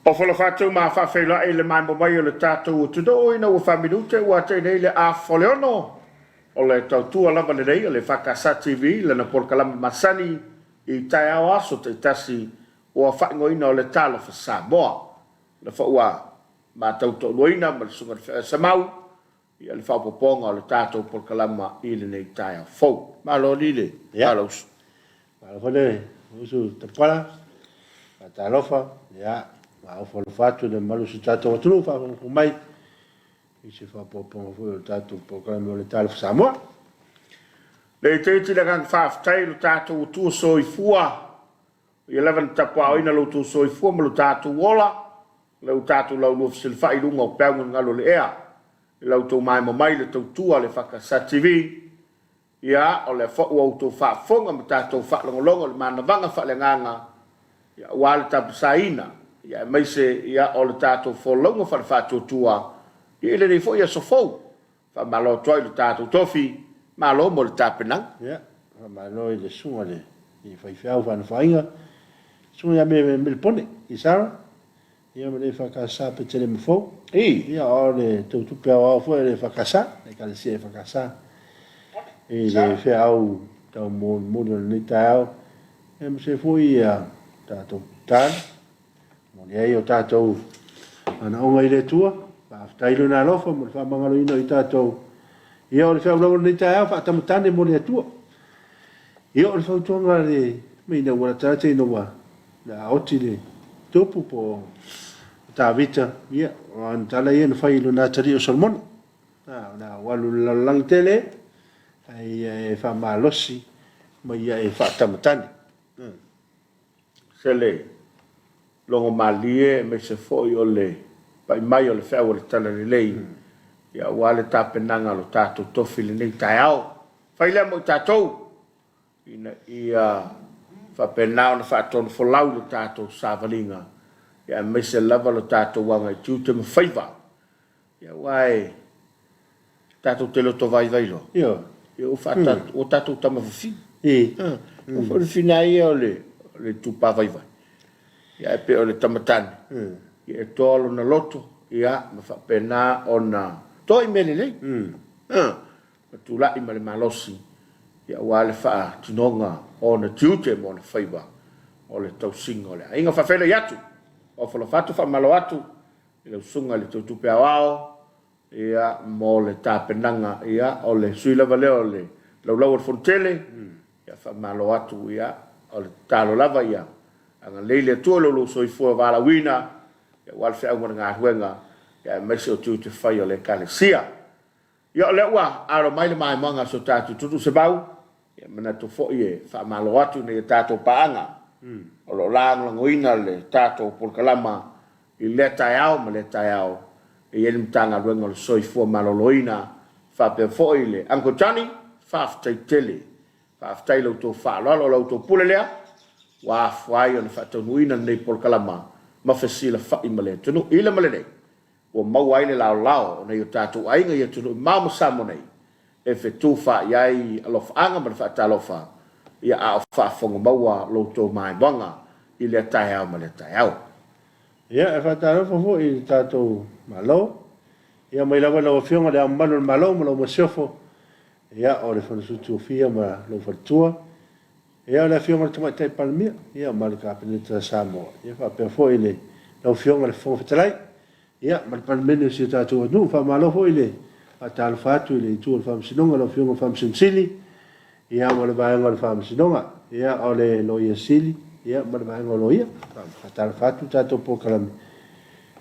Ofo alofa atu ma faafeiloai i le maemo mai o le tatou atunuu ina ua faaminute ua tea nei le 5:30 o le tautua lava lenei o le EFKS TV i lana polokalame masani i taeao aso taitasi ua faaigoaina o le Talofa Samoa. O lea foi ua matau toaluaina ma le Susuga i le Feoai Semau ia le faaopoopoga o le tatou polokalama i lenei taeao fou. Malo alii le malo uso. Malo foi le uso Tapuala, faatalofa, ia, ma ofo alofa atu i le mamalu o si o tatou atunuu o faafogafoga mai i se faaopoopoga foi o le tatou polokalame o le Talofa Samoa. Le itiiti le agaga faafetai i lo tatou Atua Soifua, o Ia lava na tapuaaoina lo outou soifua ma lo tatou ola, o lea ua tatou laulua fesilafai i luga o peau galugalu o le ea, i la outou maemo mai i le tautua a le EFKS TV, Ia, o lea foi ua outou faafofoga ma tatou faalogologo i le manavaga faaleagaga, ia, aua le tapasaina, ia, aemaise, ia, o le tatou folauga faale-faatuatua, ia, i lenei foi aso fou. Faamalo atu ai i lo tatou tofi, malo mo le tapenaga. Ia, faamalo i le susuga i le faifeau faanofoaiga, susuga ia Melepone Isara, Ia ma le EFKS Petelema fou. Ia o le tautupe aoao foi a le EFKS, le Ekalesia EFKS i le feau taumolimoli o lenei taeao, aemaise foi ia tatou tatalo, momoli ai o tatou manaoga i le Atua. Faafetai i Lona alofa mo le faamagaloina o i tatou. Ia o le feau lava o lenei taeao, faatamatane mo le Atua. Ia o le fautuaga a le mai ina ua latalata ina ua le a oti le tupu po o Tavita, ia o ana tala ia na fai i lona atalii o Solomona. A, o le a ou alu i le lalolagi tele, ae ia e faamalosi ma ia e faatamatane. Se le logo malie aemaise foi o le pai mai o le feau o le Talalelei, ia aua le tapenaga o lo tatou tofi i lenei taeao. Fai lea mo i tatou, ina ia faapena ona faatonufolau le tatou savaliga, ia aemaise lava lo tatou aga i tiute ma faiva. Ia aua e tatou te loto vaivai loa. Ioe. Ia ua faata, ua tatou tama fafine. Ua foi le fina ia o le itupa vaivai. Ia ae pei o le tama tane, ia e toa lona loto, ia ma faapena ona toa i mea lelei. Ma tulai ma le malosi, ia aua le faatinoga o ona tiute ma ona faiva o le tausiga o le aiga. Faafeiloai atu, ofo alofa atu, faamalo atu i lau susuga i le Teutupe Aoao, ia, mo le tapenaga, ia, o le sui lava lea o le laulau o le Fonotele, ia, faamalo atu, ia, o le tatalo lava ia agalelei le Atua i lo lou soifua valaauina, ia, aua le feau ma le galuega, ia, aemaise o tiute fai o le Ekalesia. Ia, o lea ua alo mai le maimoaga a si o tatou atunuu Semau, ia manatu foi e faamalo atu i nai a tatou paaga o lo o lagolagoina le tatou polokalama i lea taeao ma lea taeao. E i ai le Matagaluega o le Soifua Maloloina faapea foi le Uncle Johnny, faafetai tele. Faafetai i la outou faaaloalo, o la outou pule lea ua afua ai ona faataunuuina lenei polokalama ma fesilafai ma le atunuu i le ma lenei. Ua maua ai le laolao o nai o tatou aiga i atunuu mamao ma Samoa nei e fetufaai ai alofaaga ma le faatalofa, ia a o faafofoga maua lo outou maimoaga i lea taeao ma lea taeao. Ia, e faatalofa foi i le tatou Malo, ia mai lava i lau Afioga i Le Ao Mamalu o le Malo ma lau Masiofo, ia, o le Fonosutuofia ma lou faletua, ia, o le Afioga i le Tamaitai Palemia, ia, ma le Kapeneta a Samoa, ia faapea foi le lau Afioga i le Fofoga Fetalai, ia, ma le Palemene o si o tatou atunuu. Faamalo foi le faatalofa atu i le Itu o le Faamasinoga, lau Afioga i le Faamasino Sili, ia, ma le Vaega o le Faamasinoga, ia, o le Loia Sili, ia, ma le Vaega o Loia. Faatalofa atu le tatou polokalame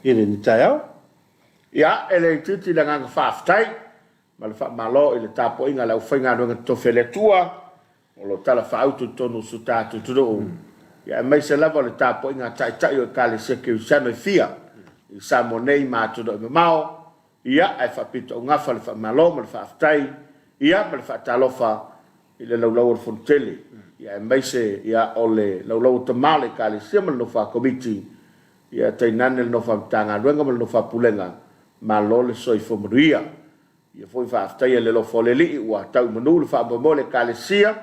i lenei taeao. Ia, e le itiiti le agaga faafetai ma le faamalo i le tapuaiga a le aufaigaluega totofi a le Atua o lo o talafaauto i totonu o si o tatou atunuu, ia aemaise lava o le tapuaiga a Taitai o Ekalesia Kerisiano e fia i Samoa nei ma atunuu e mamao, ia ae faapitoaugafa le faamalo ma le faafetai, ia ma le faatalofa i le laulau o le Fonotele, ia aemaise ia o le laulau o Tama o le Ekalesia ma le nofo a Komiti, ia tainane le nofo a Matagaluega ma le nofo a Pulega, malo le soifua manuia. Ia foi faafetaia le alofa o le Alii ua tau i manu le faamoemoe o le Ekalesia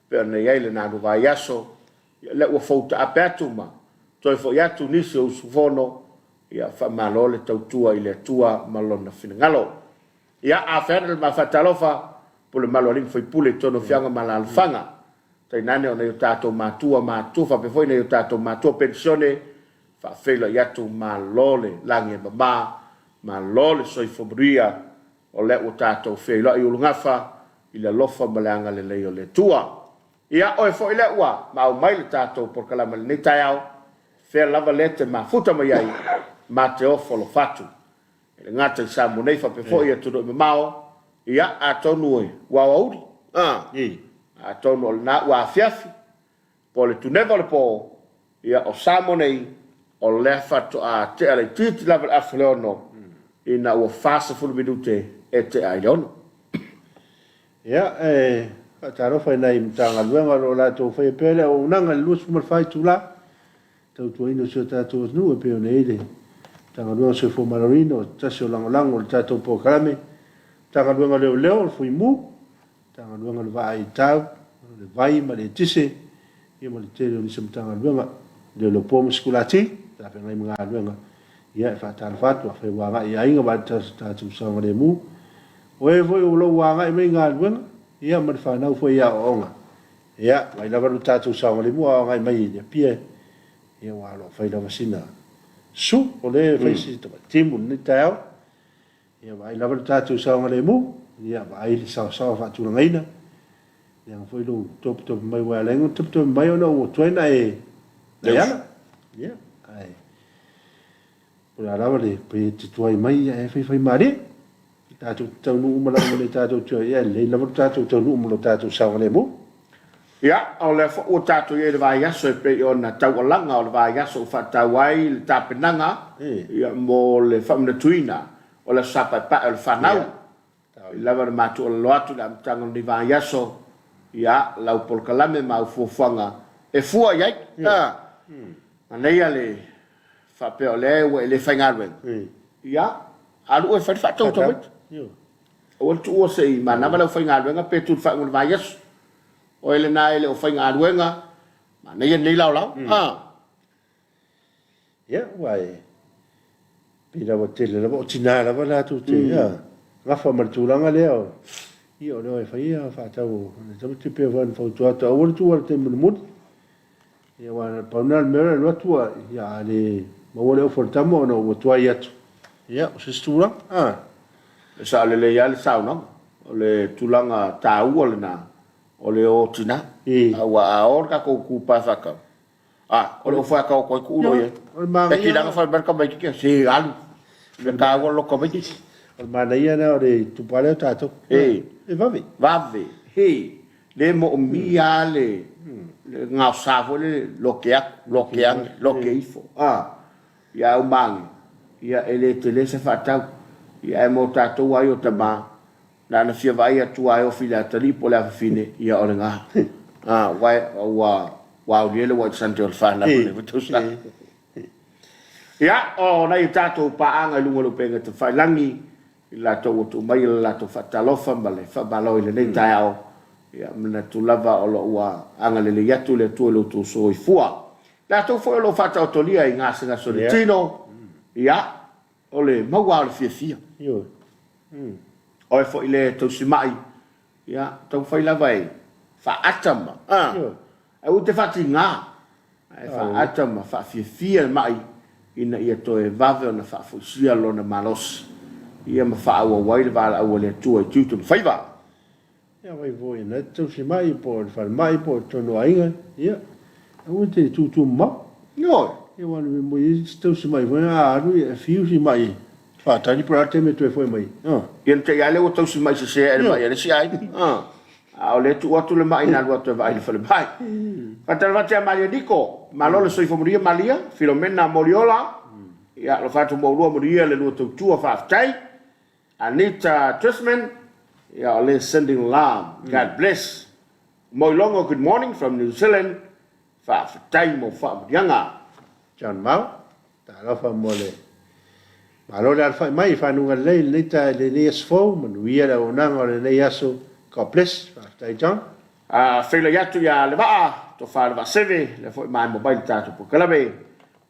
pei ona i ai lena vaiaso. Ia lea ua fou taape atu ma toe foi atu nisi o usufono. Ia, faamalo le tautua i le Atua ma Lona finagalo. Ia, a feagai le ma faatalofa, pule malu alii ma faipule i totonu o afioaga ma alaalafaga, tainane o nai o tatou matua matutua faapea foi nai o tatou matua penisione, faafeiloai atu, malo le lagi e mama, malo le soifua manuia, o lea ua tatou feiloai i ulugafa i le alofa ma le agalelei o le Atua. Ia oe foi lea ua maau mai le tatou polokalame i lenei taeao, fea lava lea e te mafuta mai ai, ma te ofo alofa atu. E le gata i Samoa nei faapea foi i atunuu e mamao, ia atonu e ua aoauli, a, atonu o lena ua afiafi, po o le tuneva o le po, ia o Samoa nei, o lea faatoa tea laitiiti lava le afa o le ono, ina ua 40 minute e tea ai le ono. Ia, e faatalofa i nai Matagaluega o lo o latou faia pea le auaunaga i le 24 itula e tautuaina o si o tatou atunuu e pei ona i ai le Matagaluega o le Soifua Maloloina, o se tasi o lagolago o le tatou polokalame, Matagaluega o Leoleo, o le Fuimu, Matagaluega o le Vaa Aitau, o le Vai ma le Eletise, ia ma le tele o nisi o Matagaluega, Leoleo Po ma Sikulati, talafeagai ma galuega. Ia, e faatalofa atu, afai ua agai i aiga vaai le tatou saogalemu. O e foi o lo o ua agai mai i galuega, ia ma le fanau foi i aoaoga, ia, vaai lava lo tatou saogalemu a o agai mai i Apia, ia aua o lo o fai lava sina su, o lea e fai si tamai timu i lenei taeao. Ia vaai lava lo tatou saogalemu, ia vaai le saosaoa faatulagaina, leaga foi lou topetope mai ua ala ai ona topetope mai ona ua tuai ona e ala. Ia, ae po o le a lava le pe te tuai mai, ia e faifai malie. Tatou te taunuu uma lava ma le tatou tuai, ia e lelei lava lo tatou taunuu ma lo tatou saogalemu. Ia, o lea foi ua tatou i ai i le vaiaso e pei ona taualaga o le vaiaso ua faatatau ai le tapenaga ia mo le faamanatuina o le Aso Sa Paepae o le Fanau. E lava ona matou alalo atu i le amataga o lenei vaiaso, ia, lau polokalame ma au fuafuaga e fua i ai. Manaia le faapea o lea ua e le faigaluega, ia, alu oe e fai le faatau tamaiti. Aua le tuua se i manava le aufaigaluega pe tu i le faaiuga o le vaiaso. Oe lena e le o faigaluega, manaia lenei laolao. Ia, aua e pei lava tele lava o tina lava latou te gafa ma le tulaga lea o, ia o lea e fai ia faatau o le tamaiti pei foi ona fautua atu aua le tuua i le taimi mulimuli. Ia aua na pau lena o le mea o le alu atu ua, ia a le maua le ofo a le tama ona ua tuai atu. Ia, o se isi tulaga, a. E sao lelei lava le saunoaga. O le tulaga taua lena o le o tina. Aua a o le tatou kupa e faatau, a, o le ofo e ataoto ai tuu loa i ai. E tilaga fai mai le tamaititi, se alu, mea taua le loto tamaititi. O le manaia lena o le tupa lea o tatou. E vave. Vave. He, le moomia lava le gaosa foi lele, lote atu, lote ane, lote ifo. A, ia au mange, ia e le tele se faatau. Ia ae mo tatou lava ia o tama, Na ona fia vaai atu lava e ofi i le atalii po o le afafine, ia o lena. Aua ua aulia le White Sunday o le fanau o lenei tausaga. Ia, o nai a tatou paaga i luga o le upega tafailagi, i latou ua tuu mai le latou faatalofa ma le faamalo i lenei taeao, ia manatu lava o lo o ua agalelei atu le Atua i lo outou soifua. Latou foi o lo o faataotolia i gasegase o le tino, ia, O le maua lava o le fiafia. Ioe. Oe foi le tausimai, ia, taumafai lava e faaata ma, a, aua e te faatiga, ae faaata ma faafiafia le mai ina ia toe vave ona faafoisia lona malosi, ia ma faaauau ai le valaau a le Atua i tiute ma faiva. Ia fai foi na te tausi mai po o le falemai po o totonu o aiga, ia, aua te tūtū mamao. Ioe. Ia aua na mea i ai se tausi mai foi a alu ia e fiu si mai faatali po o le a le taimi e toe foi mai ai. Ia na te i lava lea ua tausi mai sese ae le mai a le isi aiga. A o lea e tuu atu le mai na alu atu e vaai i le falemai. Faatalofa atu ia Malia Niko, malo le soifua manuia Malia, Filomena Moliola, ia alofa atu mo oulua manuia le lua tautua faafetai. Anita Trisman, ia o le sending love, God bless. Moilogo good morning from New Zealand, faafetai mo faamanuiaga. John Mao, talofa mo le Malo le alafai mai i fanuga lelei i lenei tae lenei aso fou, manuia le auaunaga o lenei aso. God bless. Faafetai John. A feiloai atu ia Levaa, Tofa Levaaseve, lea foi maemo mai le tatou polokalame.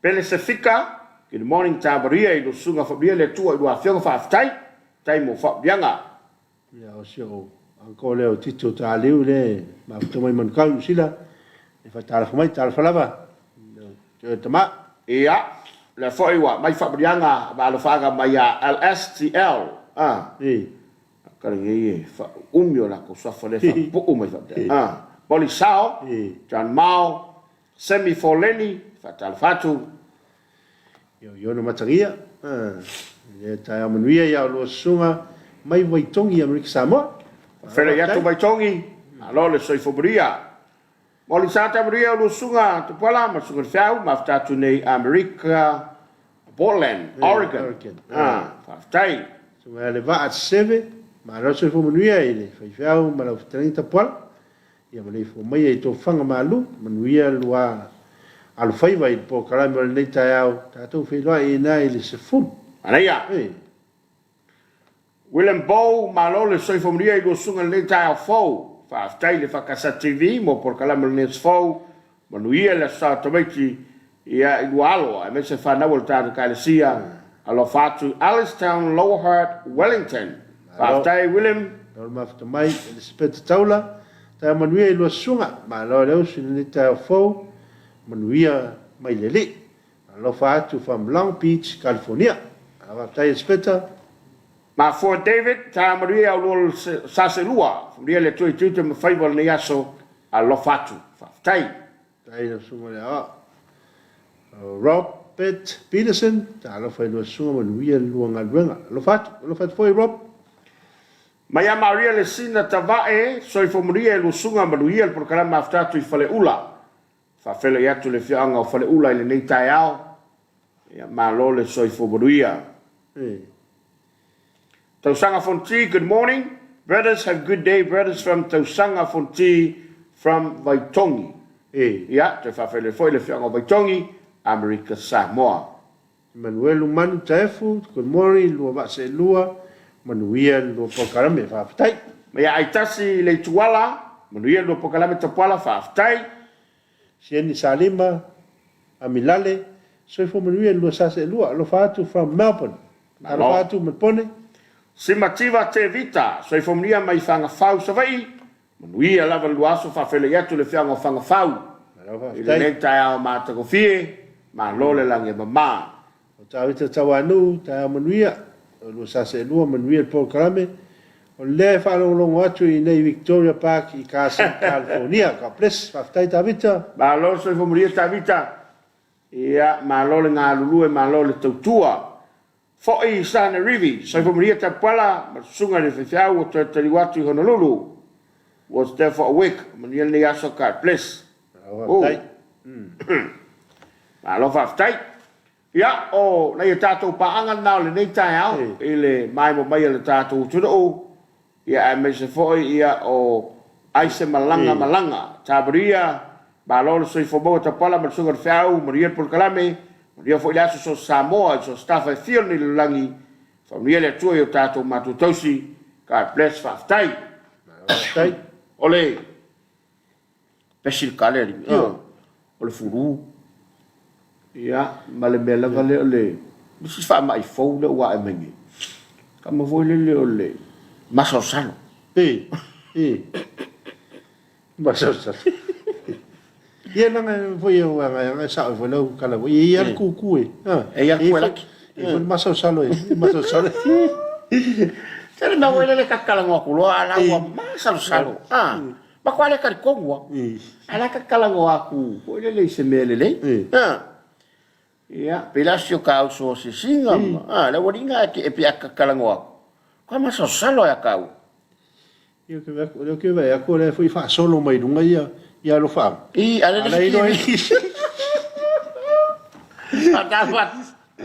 Pele Sefika. Good morning Tamaria i lo susuga faamanuia le Atua i lua afioga faafetai faafetai mo faamanuiaga. Ia o si ou uncle lea o Tito Taliu lea e mafuta mai Manukau Niu Sila e faatalofa mai talofa lava i oe tama. Ia lea foi ua aumai faamanuiaga ma alofaaga mai ia LSTL a. Ii. Ka lenei e faaumi o latou suafa lea e faapupuu mai faapea a. Molly Sao, Ii. John Mao, Sammy Foleni, faatalofa atu. Iono Matagia, lea taeao manuia ia oulua susuga mai Vaitogi Amerika Samoa. Feiloai atu Vaitogi, malo le soifua manuia. Moli sa tamanuia oulua susuga Tupuola ma susuga Lefeau, mafuta atu nei Amerika, Portland, Oregon. Faafetai. Susuga ia Levaa Seve, malo le soifua manuia i le faifeau ma lau fetalaiga Tapuala. Ia maleifua maia i tofaga malu, manuia lua alofaiva i le polokalame o lenei taeao, tatou feiloai ina i le 10. Manaia! Oi. William Bow, malo le soifua manuia i lua susuga i lenei taeao fou. Faafetai i le Fakasa TV mo polokalame o lenei aso fou. Manuia le Aso Sa o Tamaiti ia i lua alo aemaise fanau o le tatou Ekalesia. Alofa atu i Alice-town, Lower Hutt, Wellington. Faafetai William. Malo le mafuta mai Elisapeta Taula, taeao manuia i lua susuga, malo le usu i lenei taeao fou, manuia mai le Alii. Alofa atu from Long Beach, California. Malo faafetai Elisapeta. Mafua David, taeao manuia i au lua sa se lua, faamanuia le Atua i tiute ma faiva o lenei aso, alofa atu. Faafetai. Faafetai lau susuga i le Aoao. Robert Peterson, talofa i lua susuga manuia le lua galuega. Alofa atu, alofa atu foi Rob. Mai ia Maria le Sina Tavae, soifua manuia i lua susuga manuia le polokalame mafuta atu i Faleula. Faafeiloai atu le afioaga o Faleula i lenei taeao. Ia malo le soifua manuia. Tausaga Fonti, good morning brothers have good day brothers from Tausaga Fonti from Vaitogi. Ia, toe faafeiloai foi le afioaga o Vaitogi, Amerika Samoa. Emanuelu Manu Taefu, good morning, lua vaa seelua, manuia le lua polokalame, faafetai. Mai ia Aitasi Leituala, manuia le lua polokalame Tapuala, faafetai. Sieni Salima, Amilale, soifua manuia le lua sa seelua, alofa atu from Melbourne, alofa atu Melbone. Simativa Tevita, soifua manuia mai Fagafau, Savaii, Manuia lava le lua aso faafeiloai atu le afioaga o Fagafau i lenei taeao matagofie, malo le lagi e mama. O Tavita Tauanuu, taeao manuia, o lua sa seelua, manuia le polokalame, o lea e faalogologo atu i inei Victoria Park i Carson, California. God bless. Faafetai Tavita. Malo le soifua manuia Tavita. Ia, malo le galulue, malo le tautua. Foi i Sanerivi, soifua manuia Tapuala ma le susuga i le faifeau ua toe taliu atu i Honolulu. Was there for a week. Manuia lenei aso God bless. Malo faafetai. Malo faafetai. Ia, o nai a tatou paaga lena o lenei taeao i le maemo mai a le tatou atunuu, ia aemaise foi ia o Aise Malaga Malaga. Tapuria, malo le soifua maua Tapuala ma le susuga i le Feau, manuia le polokalame, manuia foi le aso so Samoa i so staff e fia o lenei lalolagi, faamanuia le Atua i o tatou matua tausi. God bless, faafetai. Faafetai. O le Pesi le kale alii. O le fulu. Ia, ma le mea lava lea o le isi faamai fou lea ua ae mai nei. Kama foi lele o le masalosalo. E, e. Masalosalo. Ia leaga foi e agai agai sao foi lau tala foi. E i ai le kuku e. E i ai le kuku e laki. E i ai foi le masalosalo e. Masalosalo. Tele mea foi lele ta te talanoa atu loa a la ua masalosalo. Matua le talitonu lava. Ae la ta talanoa atu foi lele i se mea lelei. Ia, pei la si o ta uso asiasiga ma, a, le aualii e te e a talanoa atu, matua masalosalo ia te au. Ia, o lea ou te vaai atu o lea foi e faasolo mai luga ia ia alofaaga. I, a le isi TV. Faatalofa atu.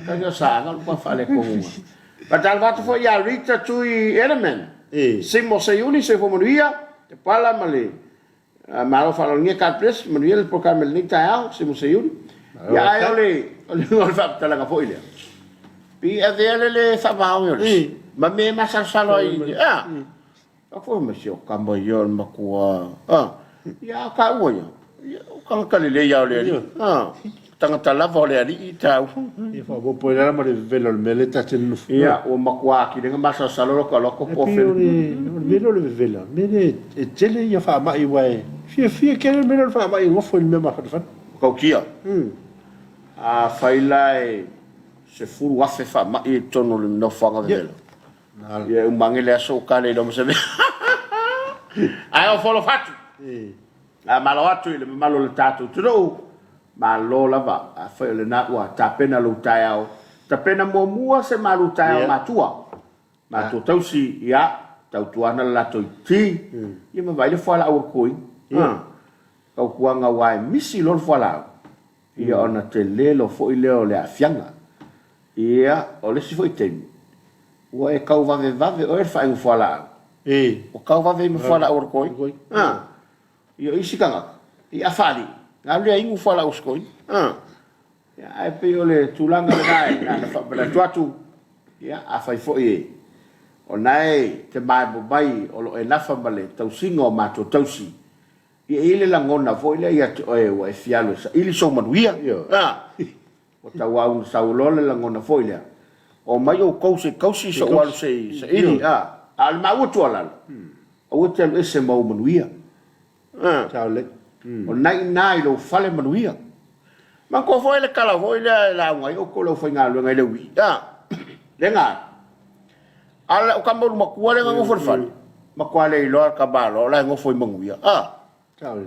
Tasi o Saaga, o le matua faaletonuga. Faatalofa atu foi ia Rita Tui Edelman. Simo Seiuli, soifua manuia, te pala ma le malo faaaloalogia, God bless, manuia le polokalame i lenei taeao, Simo Seiuli. Ia ae o le o le o le faamatalaga foi lea, pei avea le le faavaoge o le isi, ma mea e masalosalo ai, a, a foi ma si o kama ia o le matua, a, ia a o taua ia, ia o tagata lelei lava o le alii, a. tagata lava o le alii taua. Ia faaopoopo ai la ma le vevela o le mea lea ta te nonofo. Ia, ua matua atili ai masalosalo lou alu atu po o fea. E pei o le mea lea o le vevela, o le mea lea e tele ia faamai aua e fiafia tele le mea lea o le faamai e nofo i le mea mafanafana. Matautia. Afai la e 10,000 faamai i totonu o le nofoaga vevela, ia e uma ane le aso ua tale loa ma se mea. Ae o folofa atu. Malo atu i le mamalu o le tatou atunuu, malo lava. Afai o lena ua tapena lou taeao, tapena muamua se malu taeao matua. Matua tausi, ia, tautuana le latou iti, ia ma vaai le fualaau a le koina. Tautuana aua e misi loa le fualaau, ia ona tele loa foi lea o le aafiaga. Ia, o le isi foi taimi, ua e tau vavevave oe i le faaigu fualaau, ua tau vave ai ma fualaau a le toeaina. Ia, o isi tagata, ia a faalii, na alu lea inu fualaau a si toeaina. Ia, ae pei o le tulaga lena e na ona faamanatu atu, ia, afai foi e, o lena e te maemo mai o lo o e nafa ma le tausiga o matua tausi, ia e i ai le lagona foi lea ia te oe ua e fia alu e saili sou manuia. Ua tauau ina sau loa le lagona foi lea, Omai outou se i tausi sou alu se i saili, a. A o le maua tuualalo, aua e te alu ese ma ou manuia. O lena e i ina i lou fale manuia. Manatua foi le tala foi lea e lauga ai outou le aufaigaluega i le uii, a. Lea na alu. A o lau tama ulumatua lea na nofo i le fale, matua le iloa le tamaloa o la e nofo i manuia, a.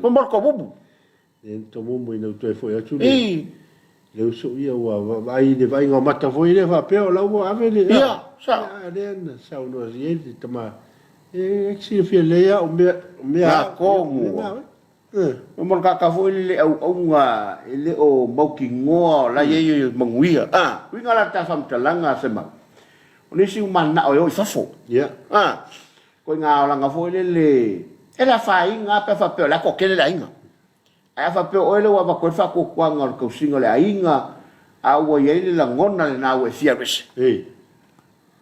Mo le tomumu. Lea na tomumu ina ua toe foi atu le le uso ia ua vaai i le vaaiga o mata foi lea faapea o la ua ave le Ia, sao. A lea na saunoa i ai le tama e te silafia lelei lava o mea o mea Na tonu. O mo le tagata foi lele auauna e le o mautinoa o la e i ai manuia. A, uiga la ta faamatalaga Semau, o nisi ua mananao e o i fafo. Ia. A, ituaiga olaga foi lele e le afaina lava pe a faapea o le a toatele le aiga. Ae a faapea o oe lea ua avatu ai le faatuatuaga o le tausiga o le aiga, a ua i ai le lagona lena ua e fia alu ese,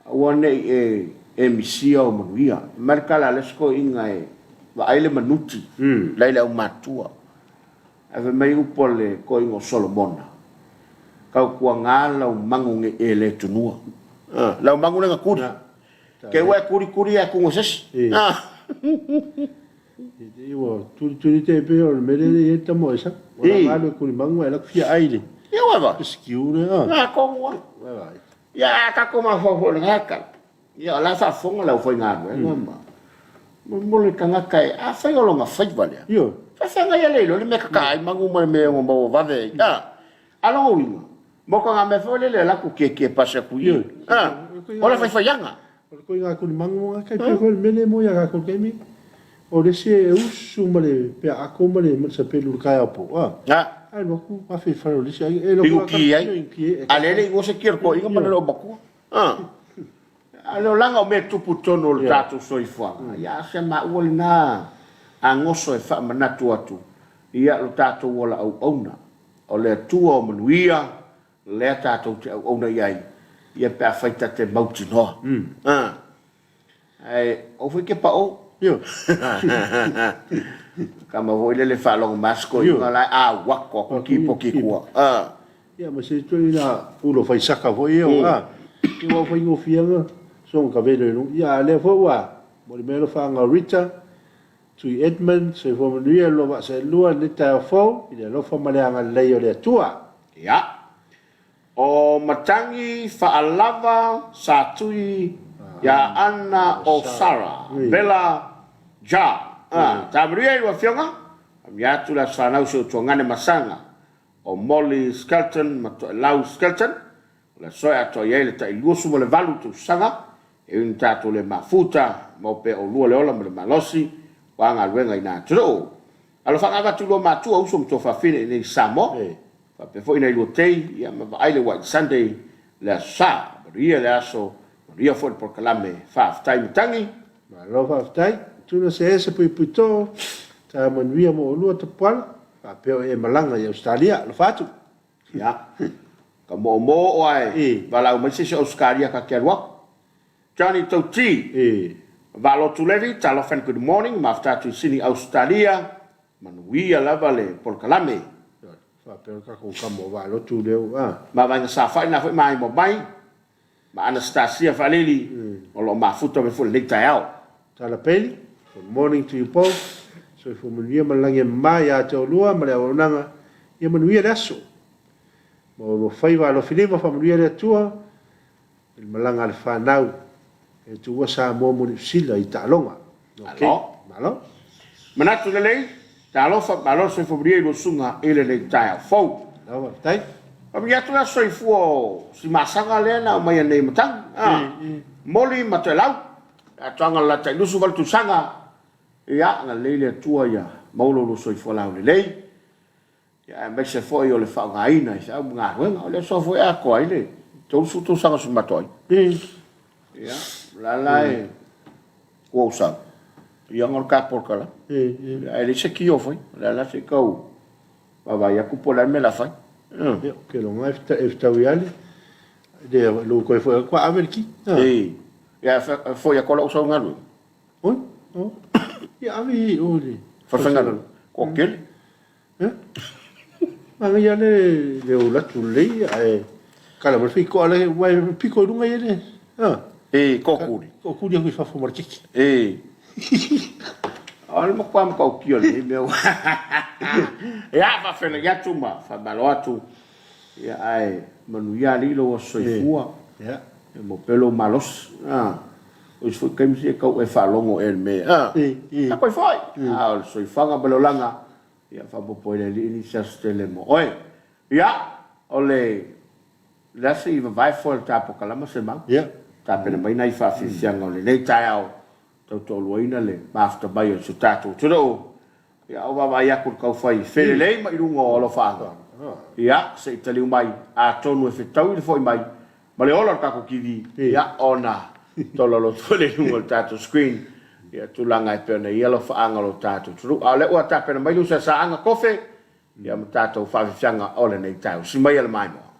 aua ne i e e misia ou manuia. Fai mai le tala a le isi toeaina e vaai le manuti la i le aumatua. Ae fai mai upu a le toeaina o Solomona, Tautuana lau magu ne i e le tunua. Lau magu lea na tuli. Te ua e tuli tuli ae tunu e se isi. Ii ua tuli tuli te pei o le mea lea i ai le tama o Esau. Ua laga alu e kulimagu ae alu atu fia ai le Ia ua va. sikiu lea. A tonu lava. Ua va. Ia a tatou mafaufau foi i lena tala, ia o la e faafofoga le aufaigaluega ma mo le tagata e afai o lona faiva lea. Ioe. Faafeagai ia le iloa le mea e tataa ai manu ma le mea e ono maua vave ai. A, a lona uiga, mo ka mea foi lele alu atu tietie pasi atu i i. A, o le faifaiaga. O le koiga kulimagu lena kai pei foi o le mea lea e moe ia tatou i le taimi. O le isi e usu ma le peaako ma le sapelu i le taeao po, a. A. Ae alu atu afe i le fale o le isi aiga. E Inu ki ai. A lea e le i igoa se ki o le toeaina ma le loomatua. A. A o le olaga o mea e tupu i totonu o le tatou soifuaga, ia a o se maua lena a goso e faamanatu atu, ia lo tatou ola auauna. O le Atua o manuia, lea tatou te auauna i ai, ia pe afai ta te mautinoa. A. Ae aua foi te pao. Ioe. Tama foi lele faalogo mai a si toeaina la e auato atu kipoki i tua. A. Ia ma se ituaiga ulo fai saka foi ia, a. Ia ua faigofie lava soona kavelo i luga. Ia a lea foi ua momoli mai alofaaga o Rita, Tui Edmund, soifua manuia le lua vaa saelua i lenei taeao fou i le alofa ma le agalelei o le Atua. Ia. O Matagi Faalava Sa Tui ia Anna o Sara Bella Ja. A, Taamanuia i lua afioga, amia atu le aso fanau si ou tuagane masaga o Molly Skelton ma Toelau Skelton, o le aso e atoa i ai le tai 28 tausaga, e ui ina tatou le mafuta, maua pea oulua le ola ma le malosi o a galuega i na atunuu. Alofaga avatu i lua matua, uso ma tuafafine i inei i Samoa, faapea foi nai lua tei, ia ma vaai le White Sunday le Aso Sa. Manuia le aso, manuia foi le polokalame. Faafetai Matagi. Malo faafetai. Tuna se ese puipui too, taeao manuia mo oulua Tapuala, faapea o e malaga i Ausetalia. Alofa atu. Ia, ka moomoo ae valaau mai se isi o Ausetalia ta te alu atu. Johnny Tauti, Valotu Levi, talofa and good morning, mafutaatu i Sydney Ausetalia, manuia lava le polokalame. Faapea le tatou tama o Vaalotu lea ua. Mavaega Safa'i na foi ma Aimoa mai ma Anastasia Faalili o lo o mafuta mai foi i lenei taeao. Tala Bailey, good morning to you both. Soifua manuia ma le lagi e mama ia te oulua ma le auaunaga. Ia manuia le aso. Ma oulua faiva alofilima faamanuia le Atua i le malaga a le fanau e tuua Samoa mo Niu Sila i taaloga. Ok, Malo. Malo. Manatu lelei, talofa, malo le soifua manuia i lua susuga i lenei taeao fou. Malo faafetai. Faamanuia atu le aso soifua o si masaga lea na aumaia nei i matagi. Ah, Moli ma Toelau, le atoaga o le la tai 28 tausaga. Ia, agalelei le Atua ia maua lo oulua soifua laulelei. Ia aemaise foi o le faaaogaina i feau ma galuega. O le aso foi e atoa ai le 30 tausaga o si matou aiga. Ia, o la la e ua ou sau, ia ona o le ta polokalame. Ia, ae leai se ki o faia. O le a la se i tau vaavaai atu po o le a le mea o le a fai. Ia, ou te iloa e fetaui lava le lou toe foi atu ave le ki. Ia, e foi atu lava lou sau i galuega. Oi, ia ave i o i le falefaigaluega. Toatele. Manaia le le ou alu atu lelei ae kala mai le faitoa lea aua e pito i luga ia le E tootuli. Tootuli atu i fafo ma le keke. E. O le matua matautia o lenei mea. Ia, faafeilai atu ma faamalo atu. Ia, ae manuia alii lou aso soifua. Ia. Ia maua pea lou malosi. O isi foi taimi se tau e faalogo ea i le mea. E koe foi. A o le soifuaga ma le olaga, ia faaopoopo ai le Alii nisi aso tele mo oe. Ia, o le le a se i vavae foe o le ta polokalama Semau. Ia. Tapena mai nai faafiafiaga o lenei taeao tau toaluaina le mafuta mai o si o tatou atunuu. Ia, o vaavaai atu i le taufai felelei mai luga o alofaaga, ia, se i taliu mai, atonu e fetaui le foi mai ma le ola o le tatou TV, ia, ona tololo atu foi lea i luga o le tatou screen, ia, tulaga e pei ona i ai alofaaga o lo tatou atunuu. A o lea ua tapena mai le uso ia Saaga Kofe, ia, ma tatou faafiafiaga o lenei taeao. Usi maia le maimoa.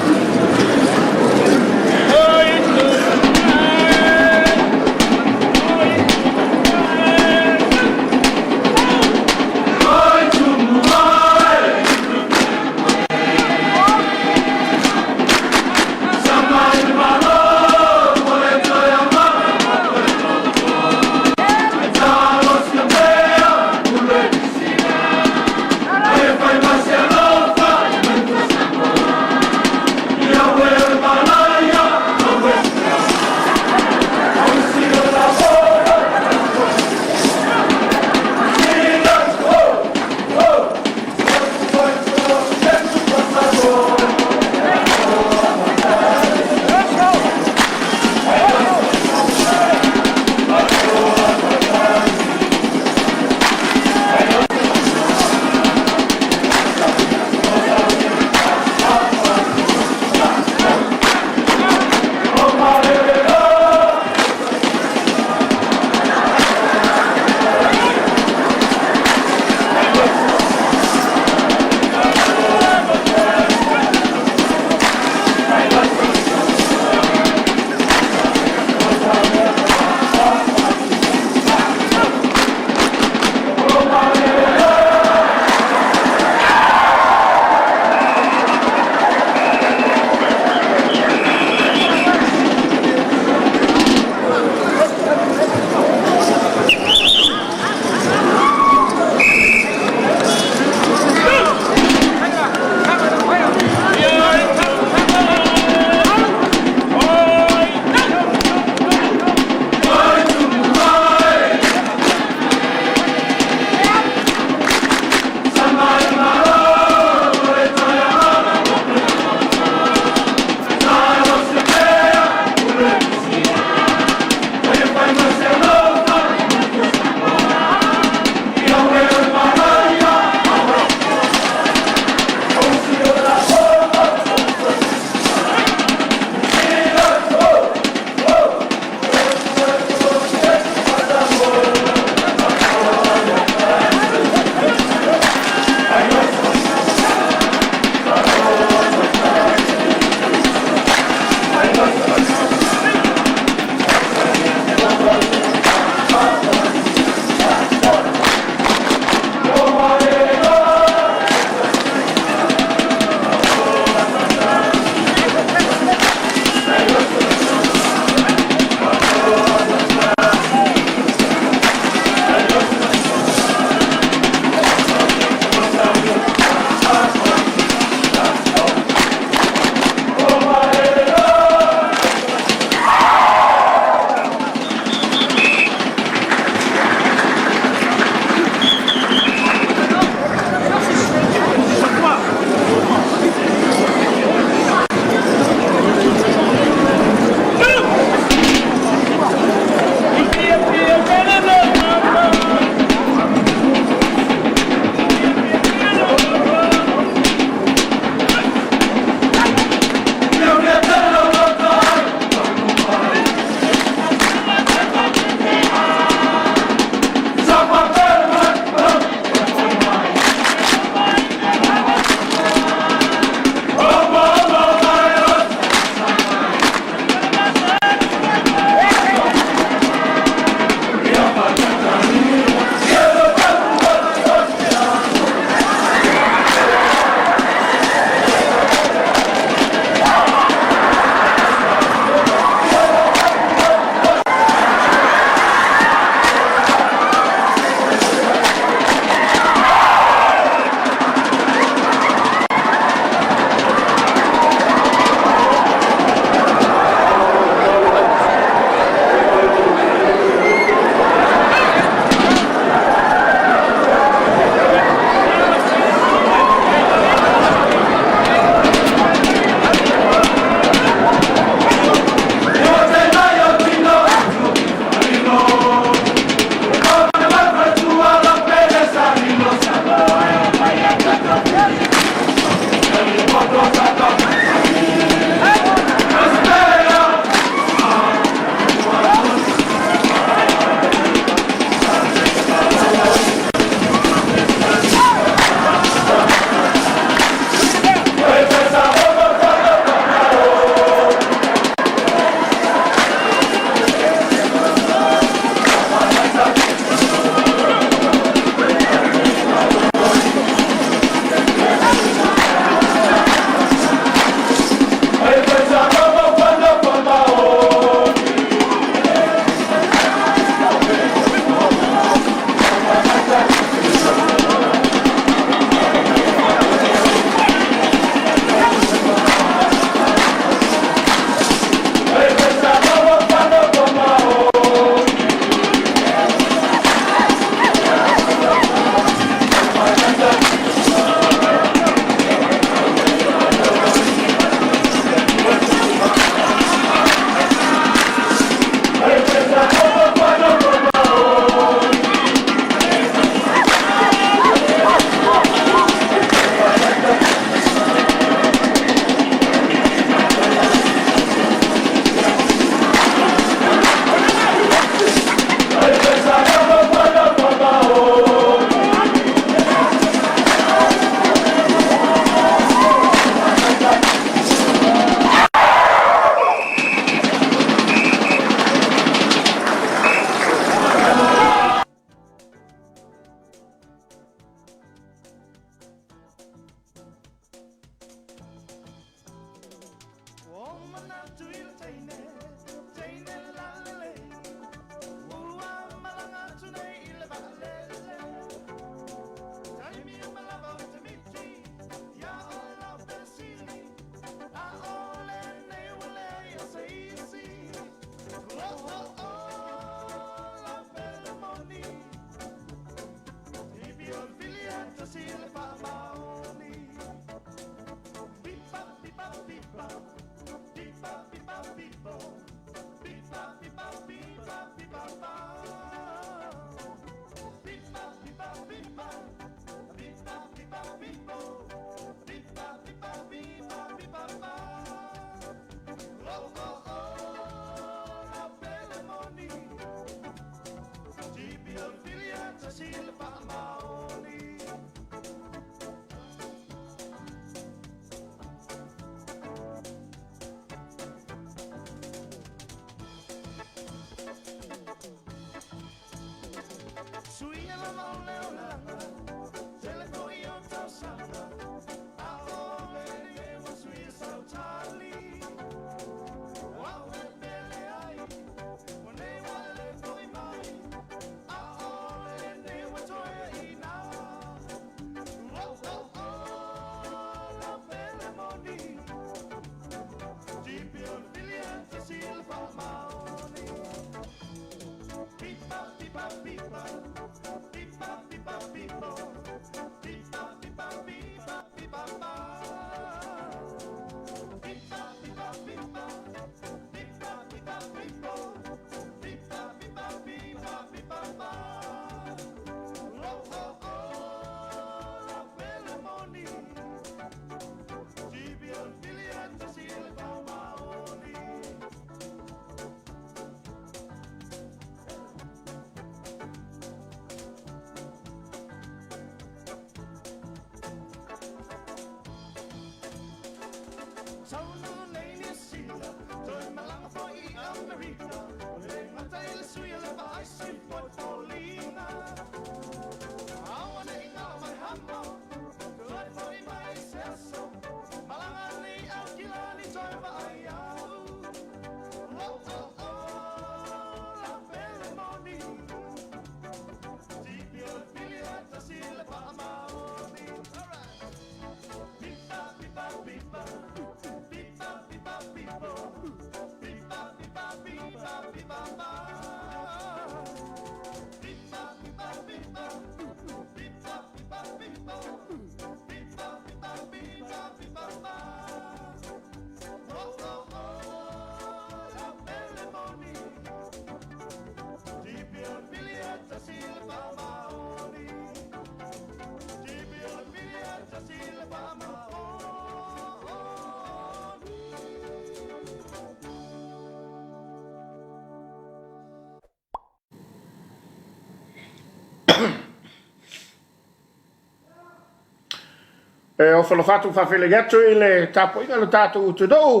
E ofo alofa atu ma faafeiloai atu i le tapuaiga a lo tatou atunuu,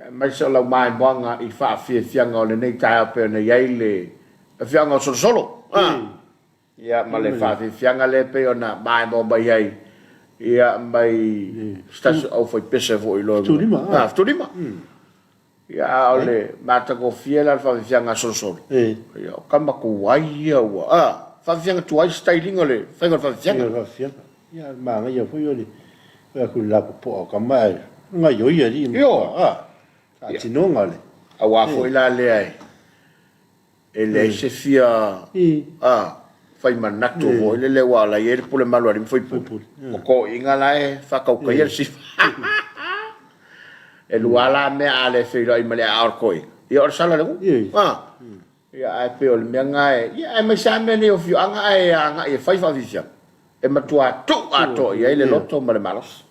aemaise o lau maimoaga i faafiafiaga o lenei taeao pei ona i ai le afioaga o Solosolo. Ia ma le faafiafiaga lea pei ona maimoa mai ai ia mai se tasi o aufaipese foi loa. Fetulima. Ah, Fetulima. Ia a o le matagofie la le faafiafiaga a Solosolo. Ia o tama tuai ia ua ah, faafiafiaga tuai style iga o le faiga o le faafiafiaga. Faiga o le faafiafiaga. Ia a o le manaia foi o le fai atu i le lapopoa o tama ae gaioi alii ma ah, faatinoga o le. Aua foi la lea e E leai se fia fai manatu foi lele aua o la e i ai le pule malu a alii ma faipule. O toeaiina la e faatautaia le sifa. E lua la mea a le feiloai ma le aao o le toeaina, ia o le sala o le nuu. Ia ae pei o le mea lena e, ia aemaise lava mea nei o afioaga ae agai e fai faafiafiaga, e matua tuu atoa i ai le loto ma le malosi.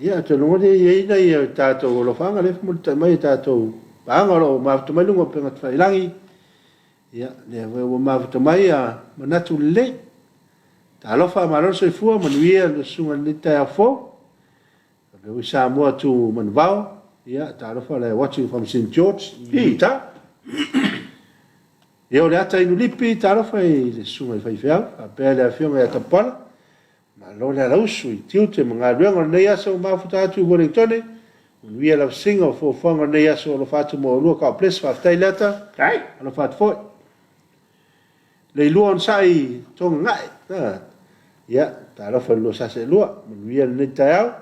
Ia, atonu o lea e i ai nai o tatou alofaga lea e mulimulitai mai e tatou paaga o lo o mafuta mai luga o upega tafailagi. Ia, lea foi ua mafuta mai a manatu lelei. Talofa, malo le soifua, manuia le susuga i lenei taeao fou. Faapea foi Samoa to Manuvao, ia, talofa la e watching from St. George, Utah. Ia, o le ata inu lipi, talofa i le susuga i faifeau, faapea le afioga ia Tapuala. Malo le alausu i tiute ma galuega o lenei aso ua mafuta atu i Wellingtone. Manuia lavasiga o fuafuaga o lenei aso alofa atu mo oulua God bless faafetai Leata alofa atu foi. Leilua onosai Togagae ia talofa i le lua sasa e lua manuia lenei taeao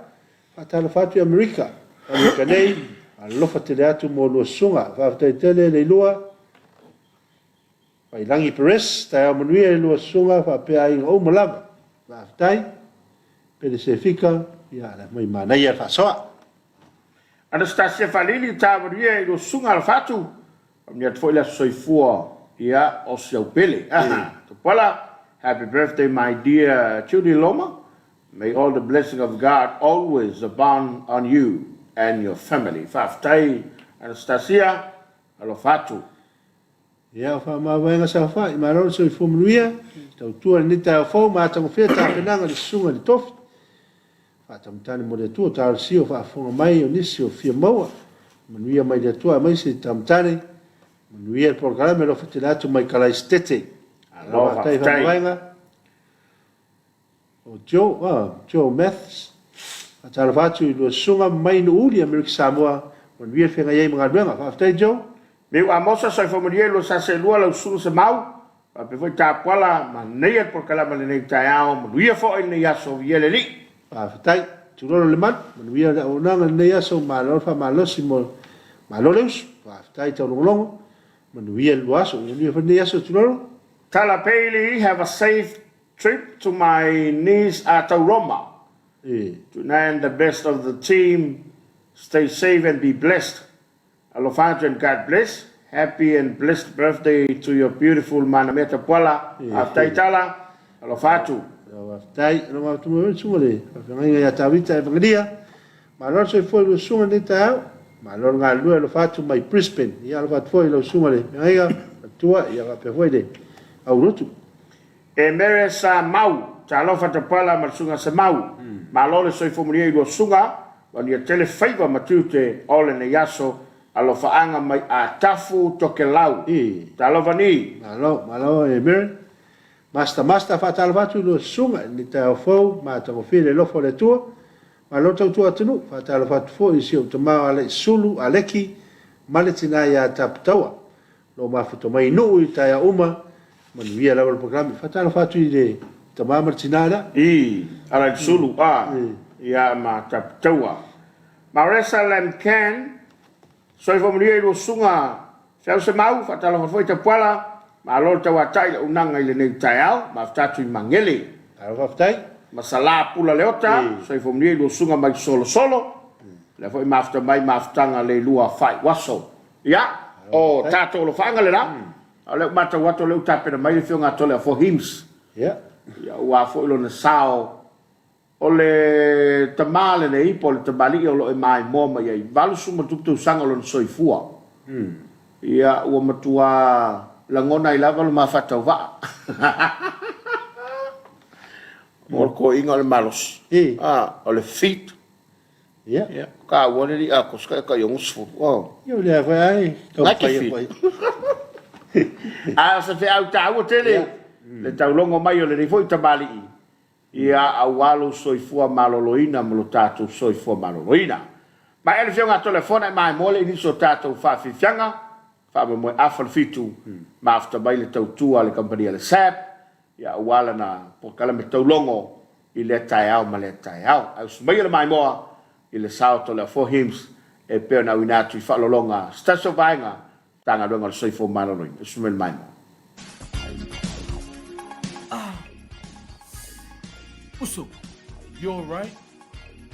faatalofa atu i Amerika Amerika nei alofa tele atu mo lua susuga faafetai tele Leilua Failangi Perez taeao manuia i lua susuga faapea aiga uma lava faafetai Pele Sefika ia la mai manaia le faasoa. Anastasia Faalili, taeao manuia i lua susuga alofa atu. Faamanuia atu foi le aso soifua ia o si au pele. Tupuola, happy birthday my dear Judy Loma. May all the blessing of God always abound on you and your family. Faafetai Anastasia, alofa atu. Ia, o faamavaega saofai, malo le soifua manuia, tautua i lenei taeao fou, matagofie tapenaga i le susuga i le tofi. Faatamatane mo le Atua, talosia o faafofoga mai o nisi o fia maua, manuia mai le Atua aemaise i tamatane, manuia le polokalame alofa tele atu mai Kalaisitete. Malo faafetai faamavaega. O Joe, ah, Joe Maths, faatalofa atu i lua susuga mai Nuuuli, Amerika Samoa, manuia le feagai ai ma galuega. Faafetai Joe. Meu Amosa, soifua manuia i lua sasa e lua, lau susuga Semau, faapea foi Tapuala, manaia le polokalame i lenei taeao, manuia foi lenei aso, viia le Alii. Faafetai. Tulolo le malu, manuia le auaunaga i lenei aso, malo le faamalosi mo, malo le usu. Faafetai taulogologo, manuia le lua aso. Manuia foi lenei aso, Tulolo. Tala Bailey, have a safe trip to my niece Atau Roma. Tonight and the best of the team, stay safe and be blessed. Alofa atu and God bless. Happy and blessed birthday to your beautiful Manamea Tapuala. Faafetai Tala. Alofa atu. Faafetai. Alofa atu mai le susuga le faafeagaiga ia Tavita Evangelia. Malo le soifua i lau susuga i lenei taeao. Malo le galulue alofa atu mai Brisbane. Ia alofa atu foi i lau susuga le feagaiga matua ia faapea foi le aulotu. E mere sa mau, talofa Tapuala ma le susuga Semau. Malo le soifua manuia i lua susuga, manuia tele faiva ma tiute o lenei aso, alofaaga mai Atafu Tokelau. Talofa ni. Malo, malo e Mere. Master Master faatalofa atu i lua susuga i lenei taeao fou, matagofie le alofa o le Atua. Malo tautua atunuu, faatalofa atu foi i si ou tama o Alexsulu, Aleki, ma le tina ia Taputaua. Lo mafuta mai i Nuu i taeao uma, manuia lava le polokalame. Faatalofa atu i le tama ma le tina lea. I Alaisulu a ia ma Taputaua. Maresa Lam Ken, Soifua manuia i lua susuga Feau Semau, faatalofa foi Tapuala, malo le tauatai i le auaunaga i lenei taeao, mafuta atu i Magele. Malo faafetai. Ma Salā Pula Leota, soifua manuia i lua susuga mai Solosolo, lea foi mafuta mai mafutaga le lua faaiuaso. Ia, o tatou alofaaga le la, a o lea ua matau atu o lea ua tapena mai le Afioga a Toleafoa Hims. Ia. Ia, aua foi lona sao. O le tama lenei po o le tamalii o lo o e maimoa mai ai, 80 ma tupu tausaga o lona soifua. Ia, ua matua lagona ai lava lo ma faatauvaa. O le toeaina o le malosi, o le fit. Ia. Ia, taua le alii Akosi ka e tai 60. Oh. Ia o lea foi ai taumafai atu ai. A o se feau taua tele le taulogo mai o lenei foi tamalii, ia aua lou soifua maloloina ma lo tatou soifua maloloina. Maea le Afioga a Toleafoa e maimoa le inisi o tatou faafiafiaga, faamoemoe afa le fitu, mafuta mai le tautua a le kamupani a le SAB, ia aua lana polokalame taulogo i lea taeao ma lea taeao. Ae usu maia le maimoa i le sao Toleafoa Hymns e pei ona auina atu i faaoloologa se tasi o vaega Matagaluega o le Soifua Maloloina. Usu mai le maimoa. Ah. Uso, you alright?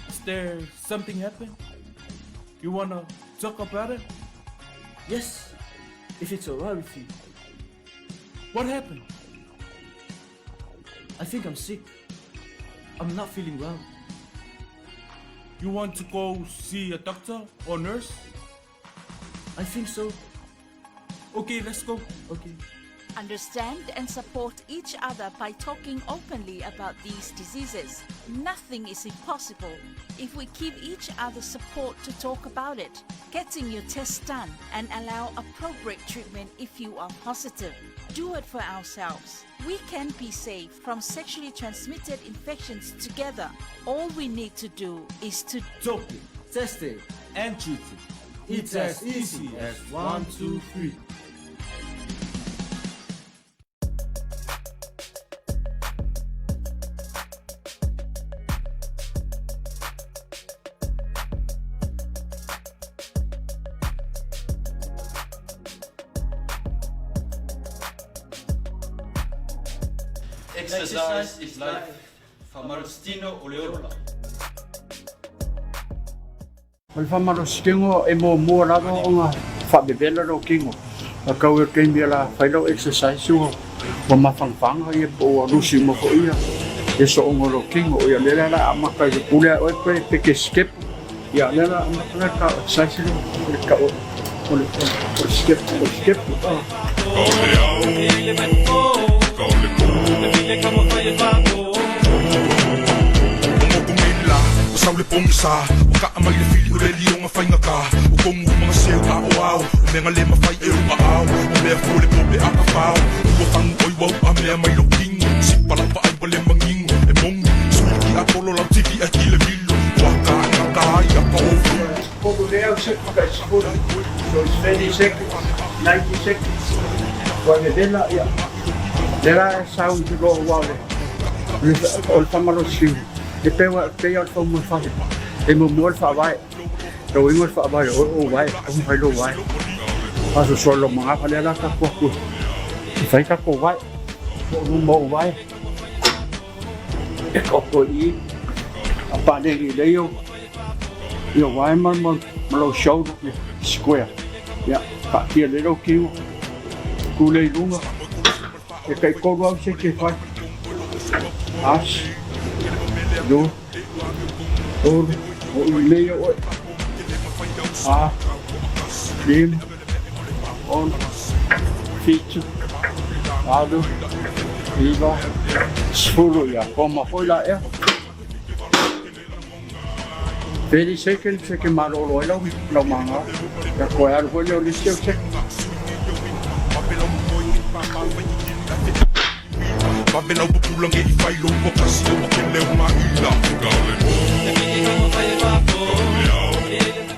Is there something happen? You wanna talk about it? Yes, if it's alright with you. What happened? I think I'm sick. I'm not feeling well. You want to go see a doctor or nurse? I think so. Okay, let's go. Okay. Understand and support each other by talking openly about these diseases. Nothing is impossible if we give each other support to talk about it. Getting your test done and allow appropriate treatment if you are positive. Do it for ourselves. We can be safe from sexually transmitted infections together. All we need to do is to Talk it. Tested and treated. It's as easy as 1, 2, 3. Exercise is life. Faamalositino o le ola. O le faamalositino e muamua lava ona faavevela lou tino, a tau i le taimi o le a fai lau exercise ua ua mafanafana ia po ua lusi uma foi ia ia sooga o lou tino. Ia o lea la o le a amata i le pule a oe pe pe te step, ia o lea la a amata le ta exercise lea o le tau o le o le step o le step. So it's 30 seconds, 90 seconds, ua vevela, ia, lea la e sau i te loa ua o le, o le faamalosiu, e pei ua, pei lava o le faumafale, e muamua le faavae, lou igoa le faavae o oe o ou vae, taumafai lou vae, faasoasoa lou magafa, lea la tatou atu e fai tatou vae, po o luma o ou vae, e taoto i i, a paleni lelei ou Ia wae ma ma lou shoulder ia square. Ia taatia lelei lou tino. Tu lea i luga. E tai tolu au seke e fai. Tasi, lua, tolu, o i lelei oe. Fa, lima, ono, fitu, valu, iva, sefulu. Ia koma foi la ea. 30 seconds e ke malolo ai lau lau maga. Ia koe alu foi lea o le isi au seke.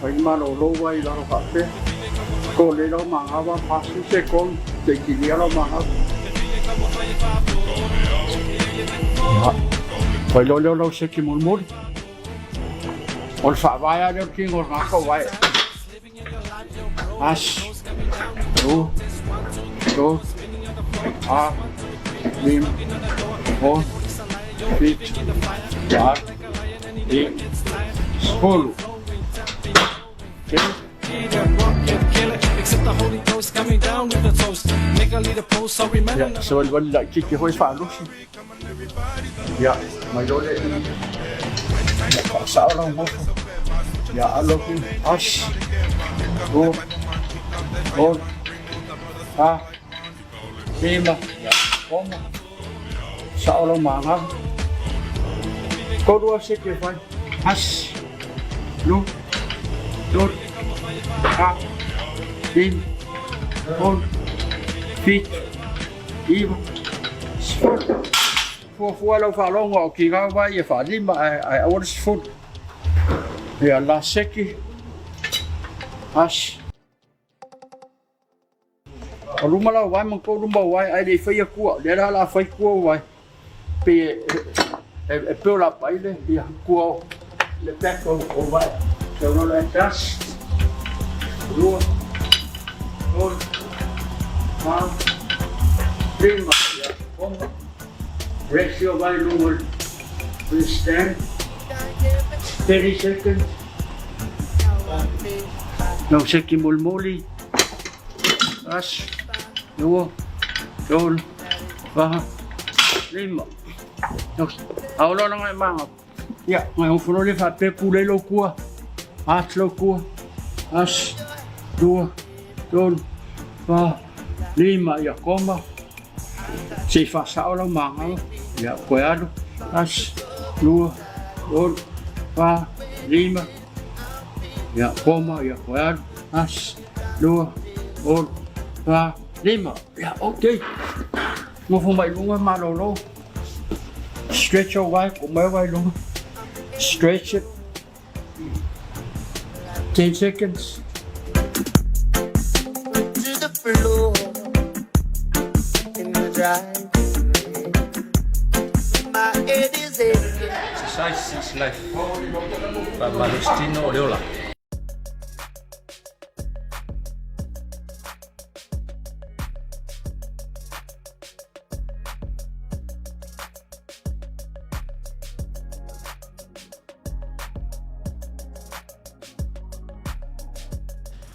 Fai le malolo ua i lalo faapea. Ko le lau maga wa pasu sekon te kilia lau maga. Ia. Fai loa lea o lau seke mulimuli. O le faavae lava lea o le tino o le tagata o vae. Tasi, lua, tolu, fa, lima, ono, fito, valo, dimy, sefolo. Telo. Ia, savalivali laitiiti foi faalosi. Ia, mai loa lea i ia faasao lau nofo. Ia alo atu tasi, lua, tolu, fa, lima, ia, ono. Sao lau magaga. Tolu lava seke e fai. Tasi, lua, tolu, fa, lima, ono, fito, iva, sefulu. Fuafua lau faalogo a o kigao vai e faalima ae ae aua le sefulu. Ia la seki, tasi. O luma lau vae ma kou luma o vae ae le i faia kua, lea la o le a fai kua o vae. Pei e e e build up ai le ia kua o le back o o vae. So no le tasi, lua, tolu, fa, lima, ia, ono. Rest your vae i luga o le stand. 30 seconds. Lau seki molimoli. Tasi, lua, tolu, fa, lima. Ao loa langa e maga. Ia, ngai ofo loa le faapea pulei lou kua. Ati lou kua. Tasi, lua, tolu, fa, lima. Ia, koma. Se i faasao lau maga. Ia, koe alu. Tasi, lua, tolu, fa, lima. Ia, koma, ia, koe alu. Tasi, lua, tolu, fa, lima. Ia, ok. Nofo mai luga malolo. Stretch your wae, ko mai wae luga. Stretch it. 10 seconds. To the floor in the driveway. My head is aching. Exercise is life. Faamalositino o le ola.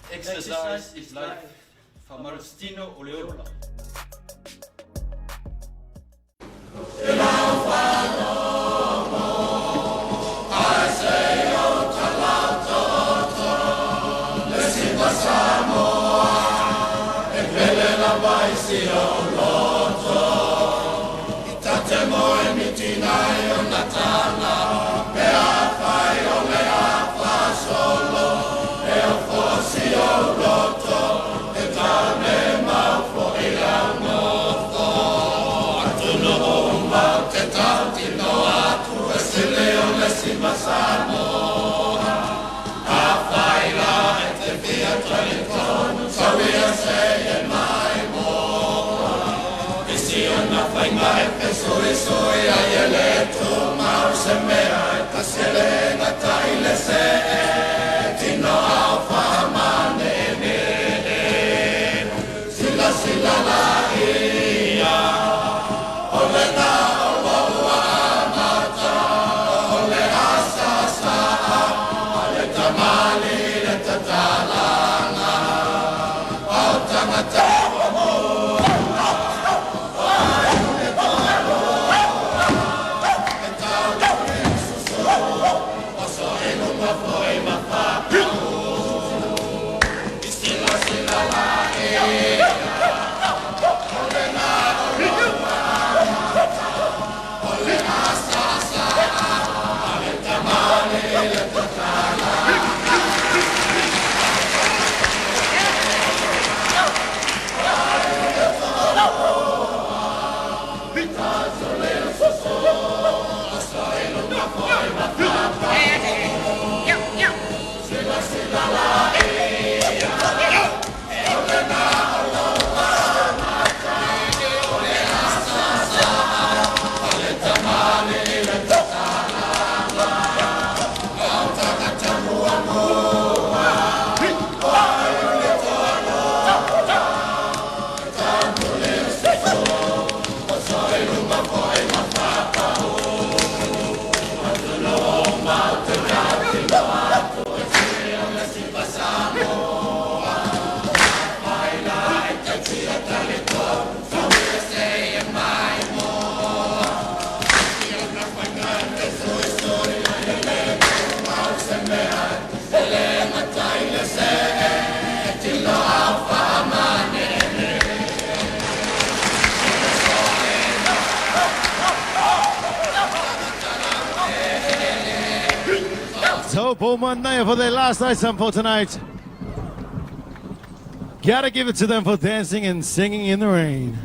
Exercise is life. Faamalositino o le ola. Taupo Manaia for their last item for tonight. Gotta give it to them for dancing and singing in the rain.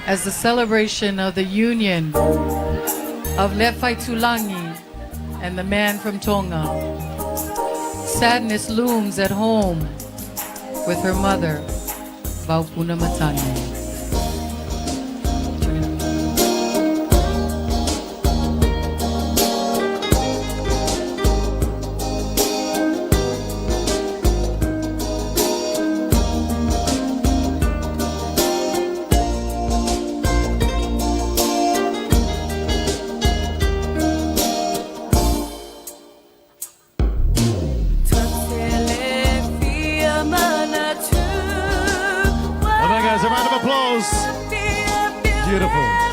As the celebration of the union of Lefaitulagi and the man from Tonga, sadness looms at home with her mother, Vaupuna Matane. All right, guys, a round of applause. Beautiful.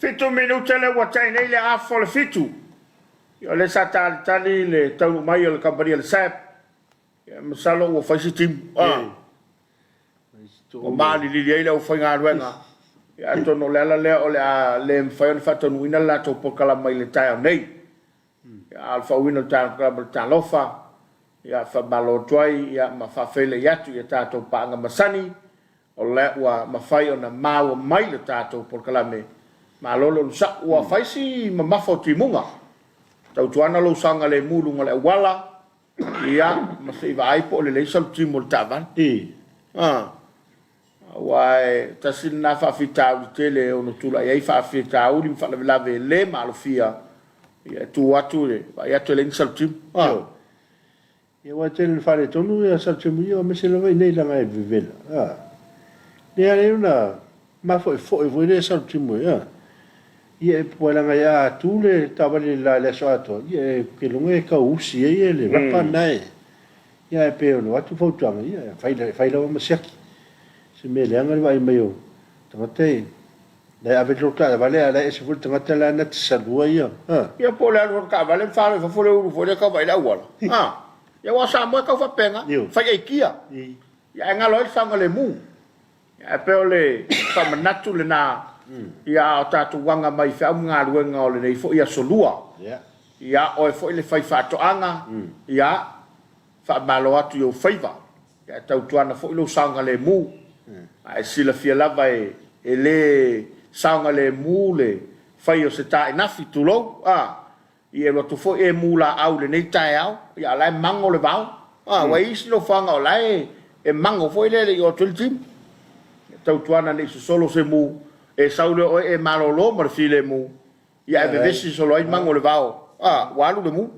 Fitu minute lea ua tai nei le afa o le fitu. Ia o lea sa talitali le taunuu mai o le kamupani a le SAB. Ia masalo ua fai se timu. Ah. Ua maalilili ai le aufaigaluega. Ia atonu o le ala lea o le a le mafai ona faataunuuina le latou polokalama i le taeao nei. Ia a o le faauuina o le polokalama o le Talofa, ia faamalo atu ai ia ma faafeiloai atu i a tatou paaga masani o lea ua mafai ona maua mai le tatou polokalame. Malo le onosai. Ua fai si mamafa o timuga. Tautuana lou saogalemu i luga o le auala, Ia, ma se i vaai po o lelei salutimu o le taavale. A, aua e tasi lena faafitauli tele e ono tulai ai faafitauli ma faalavelave e le maalofia, ia e tu atu i le vaai atu e leai ni salutimu. A. Ia, aua e tele ina faaletonu ia salutimu ia, aemaise lava i inei leaga e vevela. A. Lea lea ona mafoefoe foi lea salutimu e, a. Ia e pua leaga e a tu le taavale le la i le aso atoa, ia e keloga e tau usi ai e le rapa lena e. Ia ae pei ona avatu fautuaga, ia e fai, fai lava ma siaki. Se mea leaga le vaai mai o tagata e, la e ave le taavale ae la e ese foi le tagata la na te salua ia, a. Ia po o le alu o le taavale ma falo i fafo le ulu foi lea tau vaai le auala, a. Ia aua o Samoa e tau faapena, fai aikia. Ia ae galo ai le saogalemu. Ae pei o le faamanatu lena ia a o tatou aga mai feau ma galuega o lenei foi aso lua. Ia oe foi le fai faatoaga, ia faamalo atu i ou faiva. Ia ae tautuana foi lou saogalemu. A e silafia lava e le saogalemu le fai o se tainafi, tulou, a. I alu atu foi e mu laau i lenei taeao, ia a o la e mago le vao. A, ua i ai isi nofoaga o la e e mago foi lea e le i oo atu ai le timu. Ia tautuana ne i sosolo se mu, e sau lea o oe e malolo ma le filemu, ia ae vevesi solo ai mago le vao, a, ua alu le mu.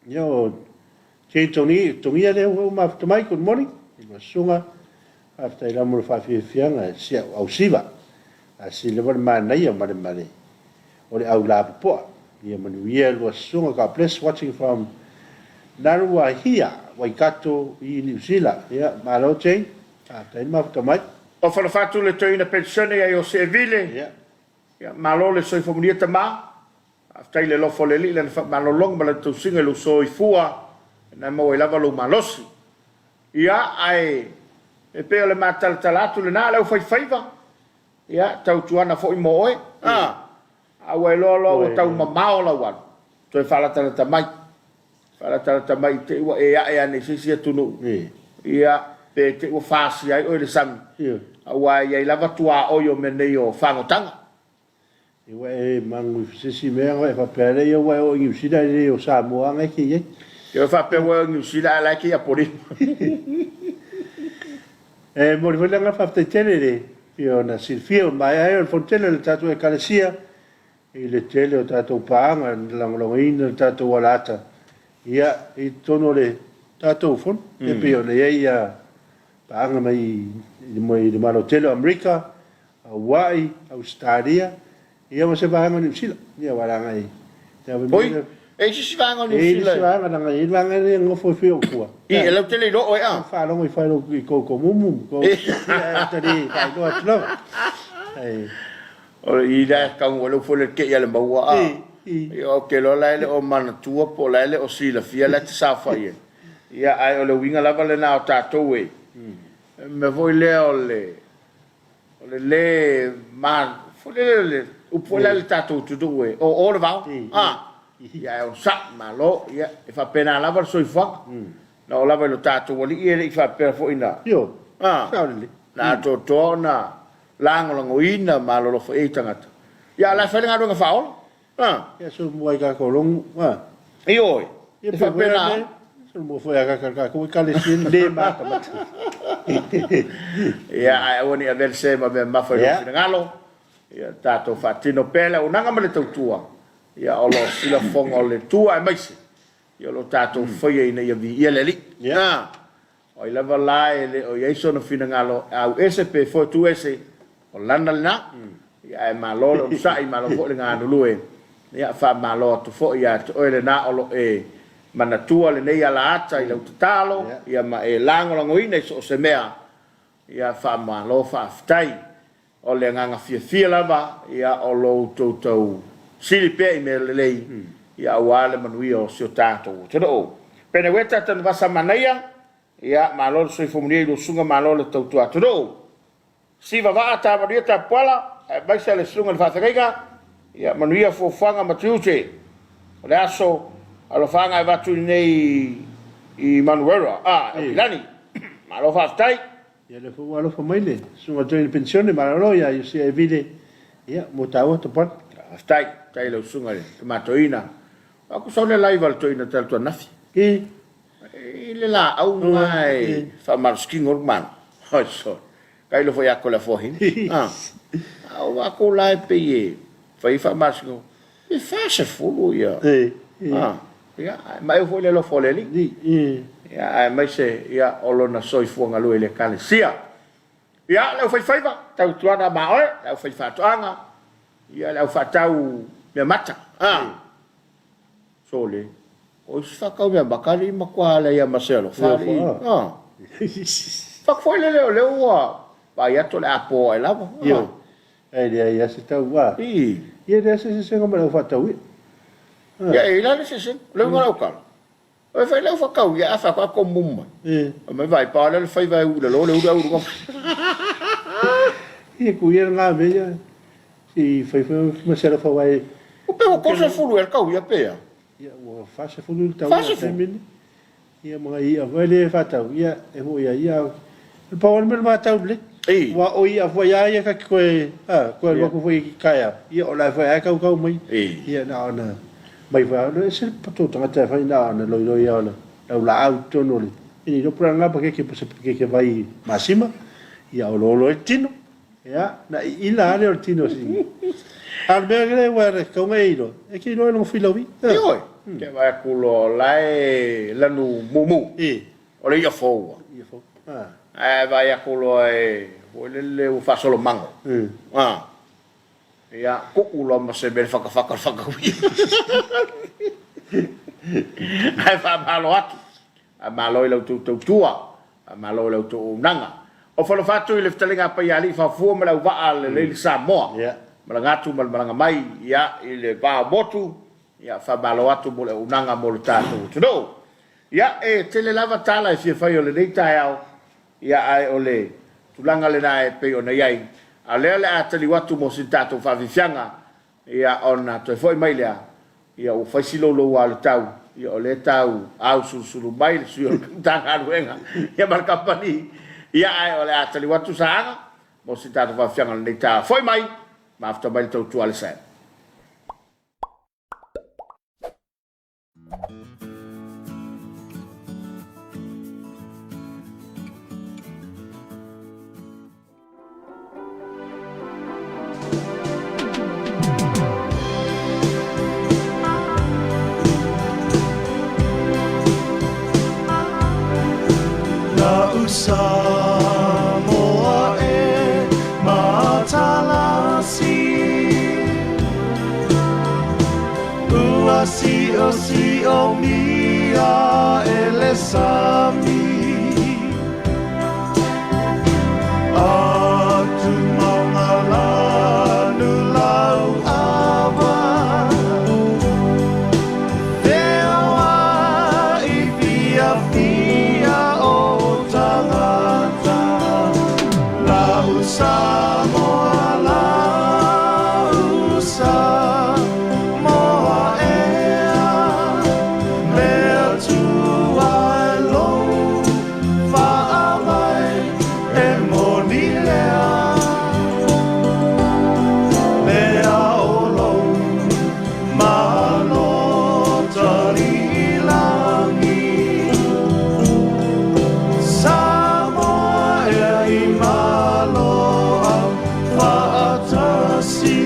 Ia o Jane Togia, Togia lea ua mafuta mai, good morning i lua susuga. Faafetai lava mo le faafiafiaga e si au ausiva. A sili lava le manaia ma le male o le au lapopoa. Ia manuia lua susuga, God bless watching from Naruahia, Waikato i Niu Sila. Ia malo Jane, faafetai le mafuta mai. O Falefatu le toeaina penisione ia Iose Evile. Ia. Ia malo le soifua manuia tama. Faafetai i le alofa o le Alii i Lana faamalologa ma Lana tausiga i lou soifua, lena e maua ai lava lou malosi. Ia, ae e pei o le matalatala atu lena, le aufaifaiva, ia, tautuana foi mo oe, a, a ua iloa loa ua tau mamao lau alu, toe faalatalata mai, faalatalata mai i te i ua e ae ane i se isi atunuu, ia, pe te i ua fasia ai oe i le sami, aua e i ai lava tuaoi o mea nei o fagotaga. Ua e magu i se isi mea ona e faapea lea ua e oo i Niu Sila e le o Samoa lava e te i ai. Ia faapea ua e oo i Niu Sila ae la e te i Apolima. E momoli foi le agaga faafetai tele i le fia ona silafia ua maea ai o le fono tele a le tatou Ekalesia i le tele o tatou paaga na lagolagoina le tatou alaata ia i totonu o le tatou fono e pei ona i ai paaga mai i le Malo tele o Amerika, Hawaii, Ausetalia, ia ma se vaega o Niu Sila. Ia aua leaga e te ave Oi, e i se isi vaega o Niu Sila. E i se vaega leaga e i ai le vaega lea e nofo i ou tua. I, e lautele i loo e a. Faalogo i fai i kou komumu, kou ia e tali faailoa atu lava. Ai. O i la kau o le foi le ke ia le maua a. I o ke loa la e le o manatua po o la e le o silafia la e te saofai ai. Ia ae o le uiga lava lena o tatou e. Mea foi lea o le O le le ma foi lele le upu foi lea a le tatou atunuu e oo le vao a ia ae onosai malo ia e faapena lava le soifuaga na oo lava i lo tatou alii e le i faapea foi na a na atoatoa ona lagolagoina ma alolofa i ai tagata ia a o la e fai le galuega faaola. A. Ia solomua i tatou logo. A. Ioe. E faapena. Solomua foi a tatou ekalesia le matamata. Ia, ae aua ne i avea le se ma mea mamafa i lou finagalo. Ia tatou faatino pea le auaunaga ma le tautua. Ia, o lo o silafofoga o le Atua aemaise ia o lo o tatou faia ina ia viia le Alii. A. O ai lava la e le o i ai sona finagalo e au ese pe foe tu ese, o lana lena. Ia ae malo le onosai, malo foi le galulue. Ia faamalo atu foi ia te oe lena o lo e manatua lenei alaata i lau tatalo, ia ma e lagolagoina i so o se mea, ia faamalo faafetai. O le agaga fiafia lava ia o lo outou tau sili pea i mea lelei ia aua le manuia o si o tatou atunuu. Peneueta Tanuvasa Manaia, ia malo le soifua manuia i lua susuga malo le tautua atunuu. Siva Vaa Tamanuia Tapuala aemaise le susuga i le faafeagaiga, ia manuia fuafuaga ma tiute o le aso. Alofaaga e avatu i lenei i Manuera, a, Aukilani. Malo faafetai. Ia lea foi ua alofa mai le susuga i le toeaina penisione malolo ia Iosia Evile, ia mo taua Tapuala. Faafetai, faafetai i lau susuga i le tama toeaina. O aku sau le live a le toeaina talu ananafi. I. I le laau lena e faamalositino le malo. Oi sole. Ka ilo foi ako le afuahina. Ah. A o aku la e pei e fai faamalositino. E 40 ia. Ah. Ia, ma eu foi le alofa o le Alii. Ia, aemaise ia o lona soifua galue i le Ekalesia. Ia, le aufaifaiva, tautuana ma oe, le aufaifaatoaga, ia le aufaatau meamata. Ah. Sole, o isi faatau meamata alii matua leai lava ma se alofa alii. Ah. Fatu foi lele o lea ua vaai atu o le a po ae lava. Ah. Ae leai lava se tau a. Ii. Ia e leai se sesega ma le au faatau i'a. Ia e i ai la le sesega. O le uiga o lau tala, e fai le au faatau i'a ae faatoa tomumu mai. Ii. Mai vaai pao lea le faiva e uu i lalo le ulu ae uu i luga. Ia ku ia lena mea ia. Se i fai foi ma se alofa aua e. Ua pe ua 30 ea le tau i'a pe a? Ia ua 40 le tau i'a 40? Ia ma nai i'a foi lea e faatau, ia e moni ai, ia o le pau lava le mea o le matau lelei. I. Aua o i'a foi lava ia ta te toe, a, toe alu atu foi i taeao, ia o la e foi lava e tautau mai. I. Ia na ona mai foi lava, e ese le poto o tagata e fai na ona loiloi lava o le laulaau i totonu o le, e le iloa po o le a lena pakeke po o se pakeke vai masima, ia oloolo ai le tino. Ia, na iila lava lea o le tino o si. A o le mea lea ua tatau ona e iloa, e te iloa i lona filaui. Ioe, te vaai atu loa o la e lanu mumu. I. O le i'a fou ua. I'a fou. A. Ae vaai atu loa e foi lele ua faasolomago. A. Ia, tuu loa ma se mea le fatafata o le fatauia. Ae faamalo atu. Faamalo i la outou tautua, faamalo i la outou auaunaga. O falofa atu i le fetalaiga a Paiaalii Faafua ma le auvaa a le Lady Samoa, malaga atu ma le malaga mai ia i le va o motu, ia faamalo atu mo le auaunaga mo le tatou atunuu. Ia e tele lava tala e fia fai o lenei taeao, ia ae o le tulaga lena e pei ona i ai, a o lea o le a taliu atu mo sina tatou faafiafiaga Ia, ona toe foi mai lea, ia ua fai si louloua o le tau, ia o lea e tau ausulusulu mai le sui o le Matagaluega ia ma le kamupani, ia ae o le a taliu atu Saaga mo se tatou faafiafiaga o lenei taeao. Foi mai, mafuta mai le tautua a le SAM. La'u Samoa e matalasi Ua siosiomia e le sami Atu maunga lanu lau awa Feoai fiafia o tagata Lau Samoa lau Samoa ea Mea tuai lou faamai e moni lea Mea o lou malo taliilagi Samoa ea i malo au faatasi.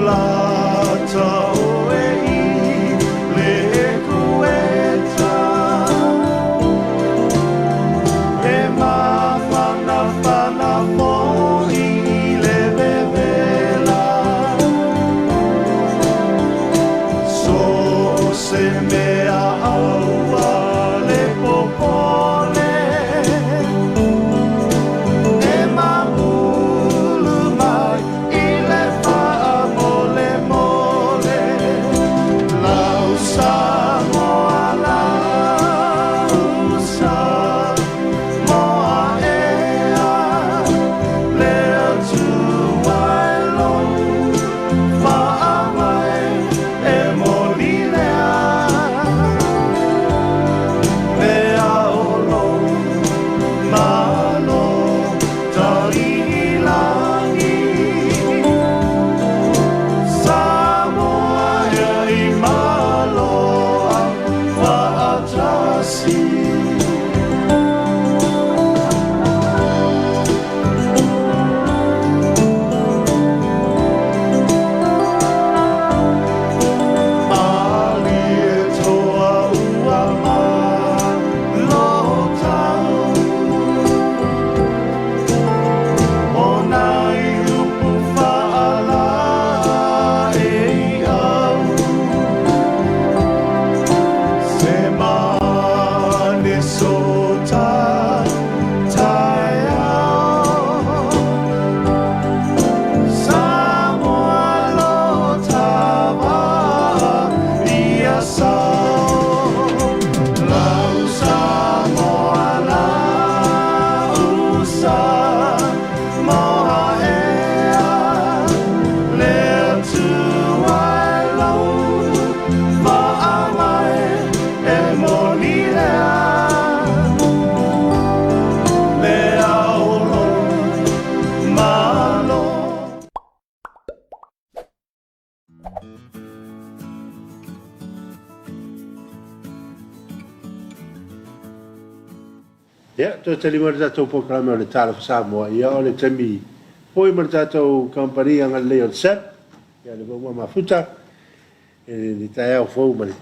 Tulata oe i le kueta. Ia, toe tali mai le tatou polokalame o le Talofa Samoa, ia o le taimi foi ma le tatou kamupani agalelei o le SAP, ia le Vaimauga Mafuta, i le taeao fou ma le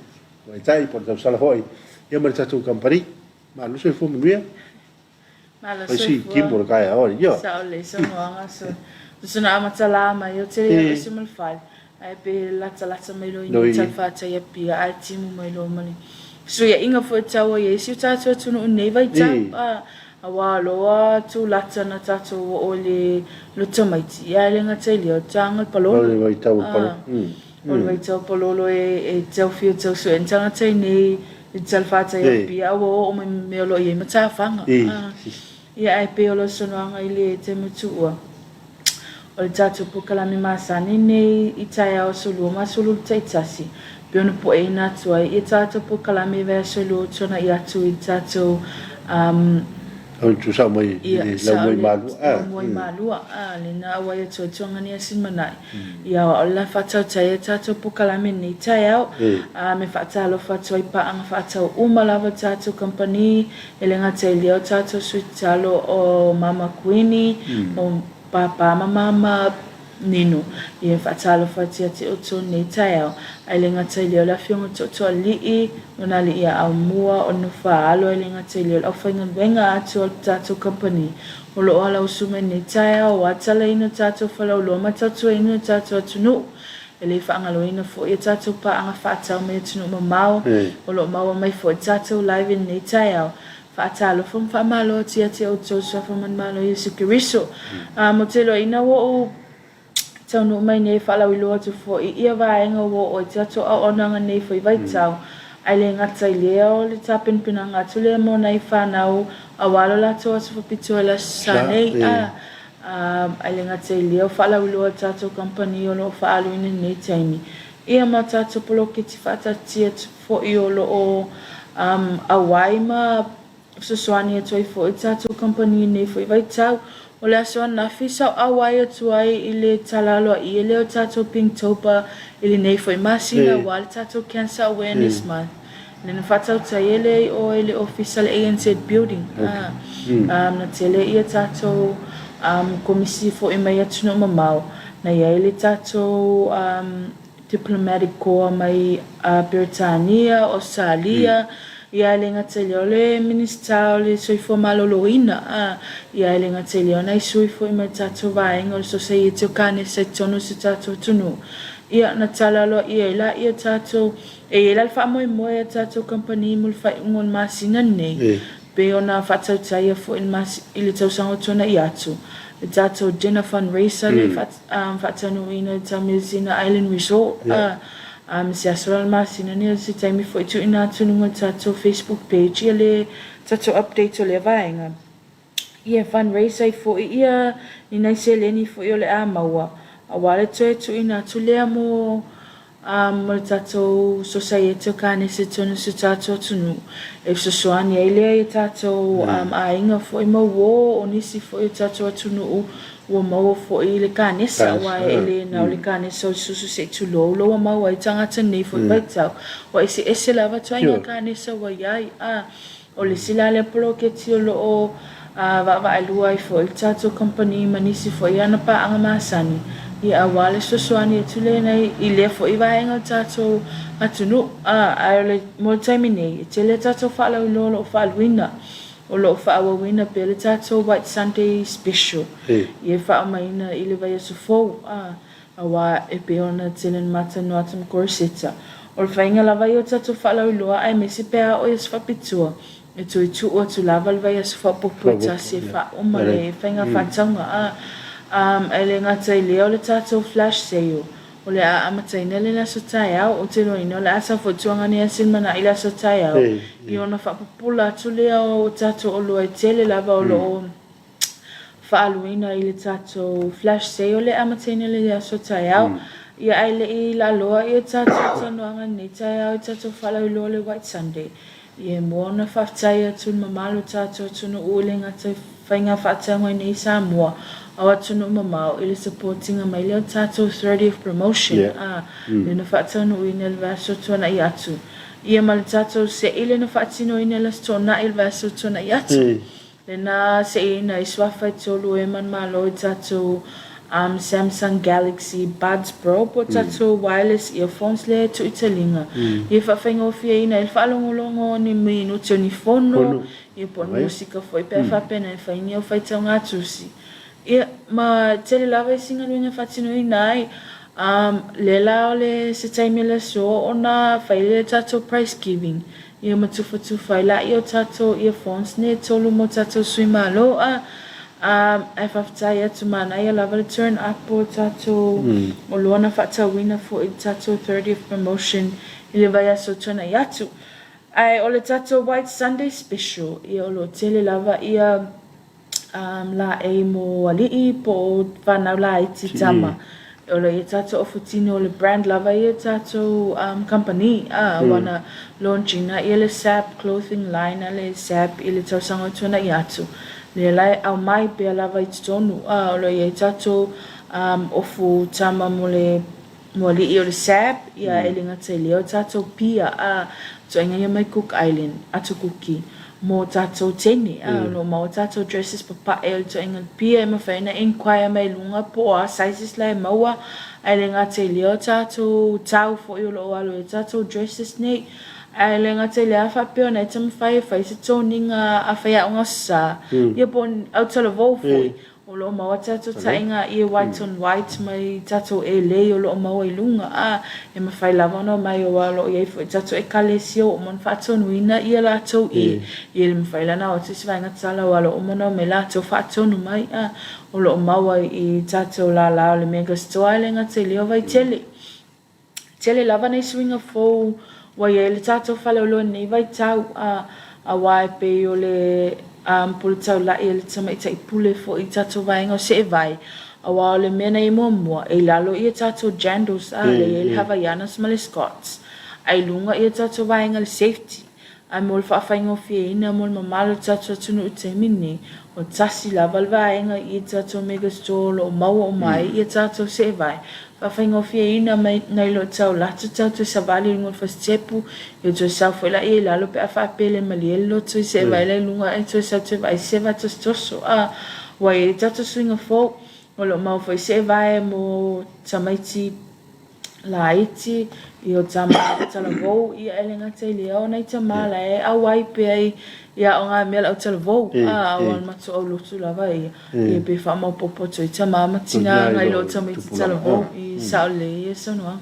tamaitai po o le tausala foi, ia ma le tatou kamupani. Malo soifua manuia. Malo Fai si soifua. timu o le taeao, ia. Sao lelei saunoaga so. Tusa na amata la mai o tele ia ese ma le fale. Ae pe latalata mai loa i Noi. nei talafatai Apia ae timu mai loa ma le fesuiaiga foi tau ua i ai si o tatou atunuu i nei vaitau. A, aua loa tulata na tatou oo i le loto tamaiti, ia ae le gata i lea o le taga le palolo. O le vaitau o le palolo. A, o le vaitau o palolo e tau fia tau sue ni tagata i nei i le talafatai Apia a ua oo mai ma mea o lo o i ai matafaga. A, ia ae pei o lau saunoaga i le taimi o tuua. O le tatou polokalame masani nei i taeao aso lua ma aso lulu taitasi, pei ona poeina atu ai ia tatou polokalame i vaiaso e lua ua tuanai atu i le tatou um, Au tusau mai i ia, le sao laumua i le Malua. Ah, laumua i Malua, ah, lena auai atu ai tuagani a Silimanai. Ia, o le la faatautai ai tatou polokalame nei taeao, a me faatalofa atu ai paaga faatau uma lava tatou kamupani, E le gata i lea o tatou sui tatalo o Mama Kuini, o Pāpā ma Māmā Nino, ia e faatalofa atu ia te outou nei taeao. A e le gata i lea o le Afioga Tootooalii, o nā alii a Aumua, o Nofoaalo, e le gata i lea o le aufaigaluega atu a le tatou kamupani o lo o alausu mai nei taeao aua le talaina o tatou faleoloa ma tautuaina o tatou atunuu. E le faagaloina foi a tatou paaga faatau mai atunuu mamao o lo o maua mai foi le tatou live i lenei taeao. Faatalofa ma faamalo atu ia te outou Suafa Manumalo Iesu Keriso. A mo te iloaina ua ou taunuu mai nei e faalauiloa atu foi ia vaega ua oo ai tatou auaunaga nei foi vaitau. Ae le gata i lea o le tapenapenaga atu lea mo nai fanau aua lo latou aso faapitoa i le Aso Sa nei. A Ae le gata i lea, o faalauiloa a tatou kamupani o lo o faaaluina i lenei taimi, ia ma tatou poloketi faataatitia atu foi o lo o auai ma fesoasoani atu ai foi tatou kamupani i lenei foi vaitau. O le aso ananafi sa auai atu ai i le tala aloaia lea o tatou Pinktober i lenei foi masina aua le tatou Cancer Awareness Month. Lea na faatautai ai lea i o i le ofisa le ANZ building na tele ia tatou komisi foi mai atunuu mamao na i ai le tatou diplomatic corps mai Peretania, Ausetalia ia e le gata i lea o le Minisita o le Soifua Maloloina ia e le gata i lea o nai sui foi mai tatou vaega o le Sosaiete o Kanesa i totonu o si tatou atunuu ia na tala aloaia ai laia tatou E i ai la le faamoemoe a tatou kamupani mo le faaiuga o le masina lenei, pei ona faatautaia foi i le tausaga ua tuanai atu, le tatou dinner fundraiser lea e faataunuuina i le Taumeasina Island Resort ma se aso la le masina lenei, o se taimi foi tuuina atu i luga o le tatou Facebook page ia le tatou update o lea vaega. Ia fundraise ai foi ia ni nai seleni foi o le a maua aua le toe tuuina atu lea mo mo le tatou Sosaiete o Kanesa i totonu o si o tatou atunuu e fesoasoani ai lea i tatou aiga foi ma uo o nisi foi o tatou atunuu ua maua foi i le kanesa aua e le na o le kanesa o le susu se i tulou la ua maua ai tagata nei foi vaitau ua eseese lava ituaiga kanesa ua i ai a O le isi la lea poloketi o lo o vaavaaelua ai foi le tatou kamupani ma nisi foi ana paaga masani, ia aua le fesoasoani atu lenei i lea foi vaega o le tatou atunuu. Ae o le, mo le taimi nei, e tele a tatou faalauiloa o lo o faaluina, o lo o faaauauina pea le tatou White Sunday Special, ia e faaaumaina i le vaiaso fou. Aua e pei ona tele na matalanoa atu ma Koriseta, o le faiga lava ia o tatou faalauiloa aemaise pe a oo i aso faapitoa, e toe tuu atu lava le vaiaso faaopoopo e tasi e faauma le faiga faatauga. A, e le gata i lea o le tatou flash sale, o le a amataina le aso taeao, ou te iloaina o le a sau foi tuaga nei a Silimanai i le aso taeao, ia ona faapupula atu lea o tatou oloa e tele lava o lo o faaaluina i le tatou flash sale le amataina le aso taeao. Ia ae le i laloa ia tatou talanoaga i lenei taeao i tatou faalauiloa le White Sunday. Ia e mua ona faafetai atu i le mamalu o tatou atunuu e le gata i faiga faatauga i nei Samoa a o atunuu mamao i le supportinga mai lea o tatou 30th promotion a lea na faataunuuina i le vaiaso tuanai atu. Ia ma le tatou se'i lea na faatinoina i le Aso Toonai i le vaiaso tuanai atu. Lena seʻiina i suafa e tolu e manumalo i tatou um Samsung Galaxy Buds Pro po o tatou wireless earphones lea e tuitaliga ia faafaigofieina ai le faalogologo o ni minute o ni fono ia po o ni musika foi pe a faapena e fai ni au faitauga tusi. Ia, ma tele lava isi galuega e faatinoina ai. Um, lea la o le se taimi o le aso ona fai lea tatou price giving. Ia ma tufatufa ai laia o tatou earphones nei e tolu mo tatou sui malo a. Um, ae faafetai atu manaia lava le turn up o tatou oloa na faatauina foi i le tatou 30th promotion i le vaiaso tuanai atu. Ae o le tatou White Sunday special, ia o lo o tele lava ia um, laei mo alii po o whanau laiti tama. O le ia tātou ofutino o le brand lava ia tātou um, company a mm. wana launching ia le SAP clothing line a le SAP i le tausaga o tuana i atu. Le lai au mai pea lava i totonu a o le ia tātou um, ofu tama mo le Mo alii o le SAP, ia e le gata i lea o tatou pia a toaiga ia mai Cook Island, Atu Kuki, mo tatou teine, a o lo o maua tatou dresses papae o le toaiga pia e mafai ona enquire mai luga po o a sizes la e maua, ae le gata i lea o tatou tau foi o lo o alu ai tatou dresses nei, ae le gata i lea a faapea ona e taumafai e fai se toniga a faiaoga sa, ia po o autalavou foi. O lo o maua tatou taʻiga ia white on white mai tatou elei o lo o maua i luga, a e mafai lava ona omai aua o lo o i ai foi tatou ekalesia ua uma ona faatonuina ia latou i e le mafai la ona o atu i se vaega tala aua o lo o uma ona omai latou faatonu mai, a o lo o maua i tatou lala o le Mega Store e le gata i lea o Vaitele. Tele lava nei suiga fou ua i ai le tatou faleoloa i lenei vaitau, a, aua e pei o le pule taula'i a le tamaitai pule foi i tatou vaega o Seevae, aua o le mea na i ai muamua, e i lalo ia tatou jandals, a, lea e i ai le Havaianas ma le Scots, a i luga ia tatou vaega le safety. Ae mo le faafaigofieina mo le mamalu o le tatou atunuu i le taimi lenei, ua tasi lava le vaega i tatou mega store o lo o maua uma ai ia tatou seevae. Faafaigofieina mai nai lo tau latou tau toe savali i luga o le fasitepu, ia toe sau foi laia i lalo pe a faapea le malie le loto i seevae la i luga ae toe sau toe vaai se seevae tosotoso. A, ua i ai le tatou suiga fou, o lo o maua foi seevae mo tamaiti laiti, i o tama talavou, ia e le gata i lea o nai tama la e auai pea i i aoga mea le au talavou, a o al matou au lotu lava ia, ia pe faamaopopo atu ai tama ma tina nai lo tamaiti talavou i sao lelei ia saunoaga.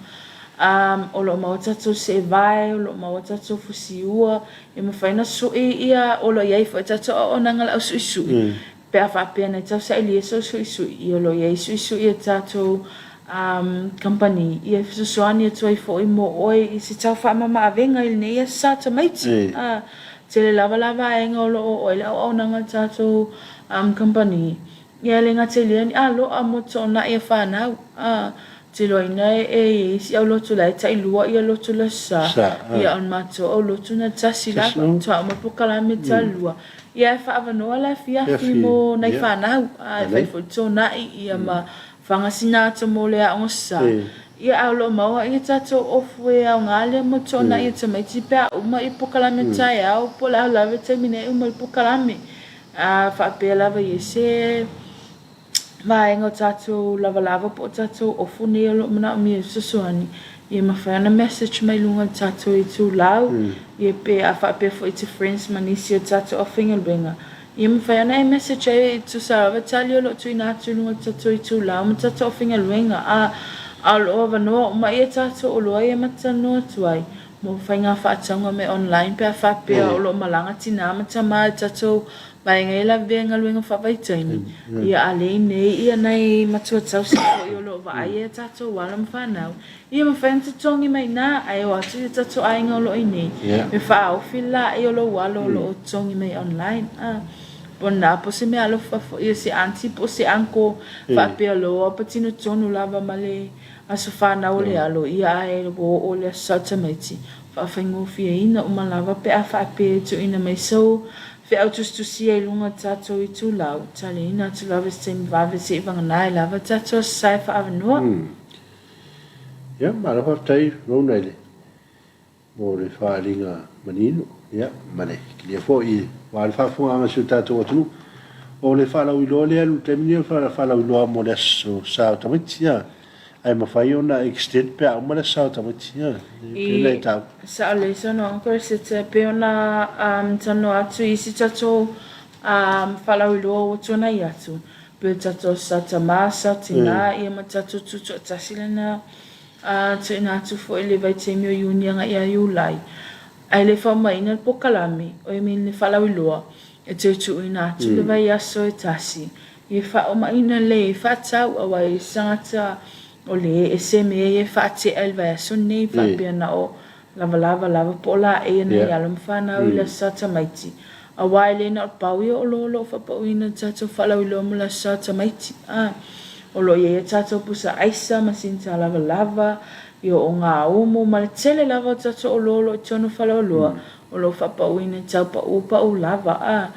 Um, o lo o maua tatou seevae, o lo o maua tatou fusiua, e mafai ona sui ia, o lo o i ai foi tatou auaunaga le au suisui. Pe a faapea nei tau saili e sou suisui, ia o lo o i ai suisui a tatou um kamupani ia e fesoasoani atu ai foi mo oe i se tau faamama-avega i lenei aso sa tamaiti. A tele lava la vaega o lo o oo ai le auaunaga a tatou um kamupani, ia e le gata i lea ni aloa mo toonai a fanau. A tiloina e e i ai si au lotu la e tailua ia lotu le aso sa, ia o le matou au lotu na tasi lava, toa uma pokalame talua. Ia e faaavanoa le afiafi mo nai fanau, a e fai foi toonai ia ma fagasina atu mo le aoga sa. Ia a o lo o maua ia tatou ofu e aoga lea mo toonai e tamaiti pe a uma ia pokalame taeao po o le a lava le taimi nei e uma ai le pokalame. A faapea lava ia se vaega o tatou lavalava po o tatou ofu nei o lo o manaomia e fesoasoani, ia mafai ona message mai luga o le tatou itulau, ia pe a faapea foi e te friends ma nisi o tatou aufaigaluega, ia mafai ona e message ai e tusa lava tali o lo o tuuina atu i luga o le tatou itulau ma tatou aufaigaluega, a, a o lo o avanoa uma ia tatou oloa ia ma talanoa atu ai mo faiga faatauga mea online pe a faapea o lo o malaga tinā ma tamā i tatou Vaega e lavea i galuega faavaitaimi, ia a lei nei ia nai matua tausi foi o lo o vaai e tatou alo ma fanau, ia mafai ona totogi mai ina, ae o atu i o tatou aiga o lo o i nei, me faaofi le laei o lou alo o lo o totogi mai online. A, po na po se mea alofa foi o se aunty po o se uncle faapea loa patino tonu lava ma le aso fanau o le alo, ia ae ua oo le aso sa o tamaiti, faafaigofieina uma lava pe a faapea e tuuina mai sou Feau tusitusia i luga o tatou itulau, taliaina atu lava i se taimi vave seia vagana ai lava tatou aso sa e faaavanoa. Ia, malo faafetai Rona i le mo le faaaliga manino, ia, ma le kilia foi aua le faafofogaaga a si o tatou atunuu. O le faalauiloa lea i le taimi lenei o le faalauiloa mo le aso sa o tamaiti, a. Ae mafai ona extend pe a uma le aso sa o tamaiti, a. E pei ona e taua. I, sao lelei saunoaga Koreseta, e pei ona talanoa atu i isi tatou faalauiloa ua tuanai atu, pei o tatou aso sa tama, sa tina, ia ma tatou tutoatasi lena tuuina atu foi i le vaitaimi o Iuni agai ia Iulai. Ae le faaumaina le polokalame, I mean le faalauiloa, e toe tuuina atu le vaiaso e tasi e faaumaina le faatau aua e i ai se tagata o le ese mea ia e faatea i le vaiaso lenei faapea na o lavalava lava po o laei a nai alo ma fanau i le Aso Sa Tamaiti aua e le na o le pau ia o lo o lo o faapauina i le tatou faalauiloa mo le Aso Sa Tamaiti a o lo o i ai a tatou pusa aisa ma sinita lavalava ia o gaumu ma le tele lava o tatou oloa o lo o i totonu o faleoloa o lo o faapauina i tau pau pau lava a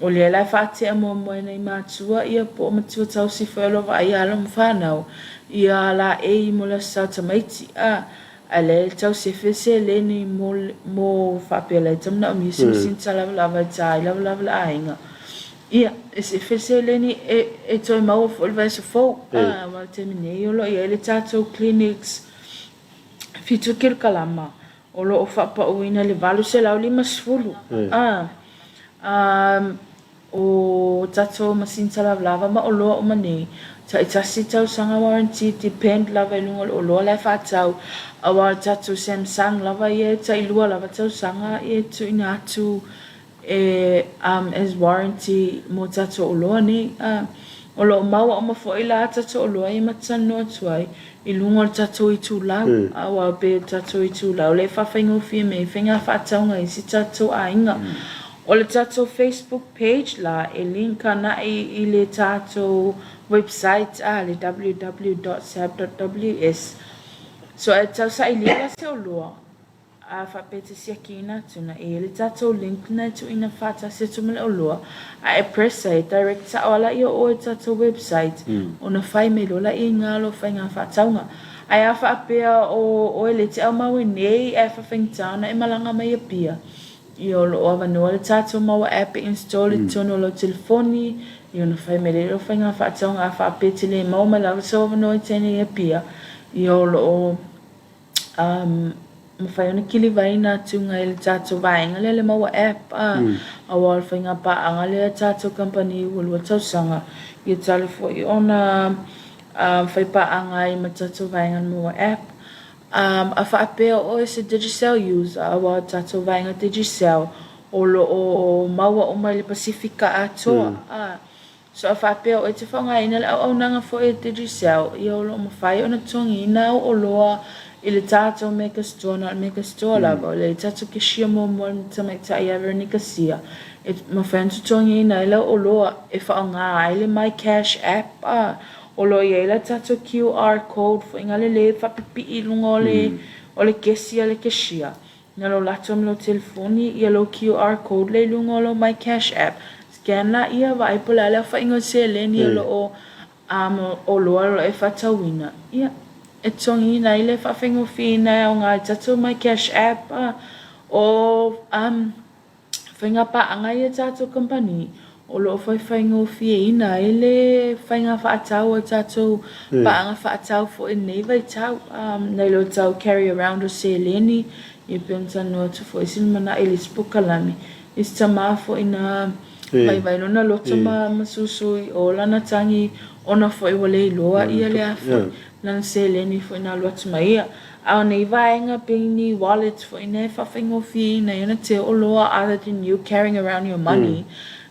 o lea la e faatea muamua e nai matua ia po o matua tausi foi o lo o vaaia alo ma fanau ia laei mo le Aso Sa Tamaiti a ae lea e tau sefe seleni mo mo faapea la e tau manaomia se masini ta lavalava e ta ai lavalava le aiga ia e sefe seleni e e toe maua foi le vaiaso fou a aua o le taimi nei o lo o i ai le tatou clinics 7 kilokalama O lo o faapauina le 850 a o tatou masini talavalava ma oloa uma nei, taitasi tausaga warranty depend lava i luga o le oloa la e faatau aua o le tatou Samsung lava ia e tailua lava tausaga e tuuina atu e as warranty mo tatou oloa nei. O lo o maua uma foi la tatou oloa ia ma te talanoa atu ai i luga o le tatou itulau, aua pei o le tatou itulau lea e faafaigofie mai ai faiga faatauga i isi tatou aiga. O le tatou Facebook page la e link ana'i i le tatou website a le www.sab.ws. So e tau sailia la se oloa. A faapea e te siakiina atu na e le tatou link na e tuuina faatasi atu ma le oloa, a e press ai, e direct sao a laia oe i tatou website, ona fai mai loa laia i nga loa faiga faatauga. Ae a faapea o oe le te aumau i nei ae faafaigata ona e malaga mai Apia, ia o lo o avanoa le tatou maua app e install i totonu o lau telefoni, ia ona fai mai lea o faiga faatauga. A faapea e te le maua mai lava sou avanoa i tai nei Apia, ia o lo o mafai ona kilivaina atu i le tatou vaega lea le maua app a aua o le faiga paaga lea a tatou kamupani ua lua tausaga ia talu foi ona fai paaga ai ma tatou vaega le maua app. A faapea o oe se Digicel user aua o tatou vaega Digicel o lo o maua uma i le Pasifika atoa a. So a faapea o e te faaaogaina le auaunaga foi a Digicel, ia o lo o mafai ona totogiina au oloa i le tatou Mega Store, na o le Mega Store lava, o le tatou cashier muamua le tamaitai ia Veronica Sia, e mafai ona totogiina ai lau oloa e faaaoga ai le My Cash App, a o lo o i ai la tatou QR code foi na lelei e faapipii i luga o le o le kesi a le cashier. Na lou latou ma lou telefoni, ia lou QR code lea i luga o lou My Cash App. Scan laia, vaai po o le a le aofaiga o seleni o lo o oloa o lo o e faatauina. Ia, e totogiina ai le faafaigofieina e aoga ai tatou My Cash App. O faiga paaga ia a tatou kamupani, o lo o faifaigofieina ai le faiga faatau a tatou paaga faatau foi i lenei vaitau, nai lo tau carry around o seleni, ia pei ona talanoa atu foi i lumanai i le isi polokalame, i se tama foi na vaivai lona loto ma susu i o lana tagi ona foi ua le iloa ia le a foi lana seleni foi na alu atu ma ia. A o nei vaega pei ni wallet foi na e faafaigofieina ai ona teu oloa other than you carrying around your money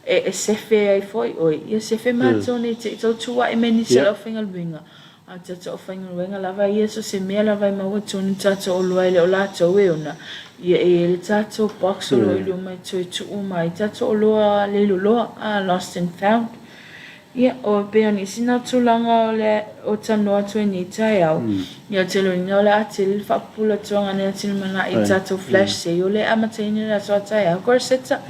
e sefe ai foi oe. Ia sefe matou nei te i tou tuua'i mai nisi o le aufaigaluega. A o tatou aufaigaluega lava ia so se mea lava e maua tonu tatou oloa e le o latou e ona. Ia e i ai le tatou box o lo o i luma e toe tuu uma ai tatou oloa leiloloa, lost and found. Ia, o pei o nisi na tulaga o le o tanoa atu ai nei taeao, ia o te loina o le a tele le faapupula atu a nei atu lumanai i tatou flash sale o le amataina i le aso a taeao, Corsetta.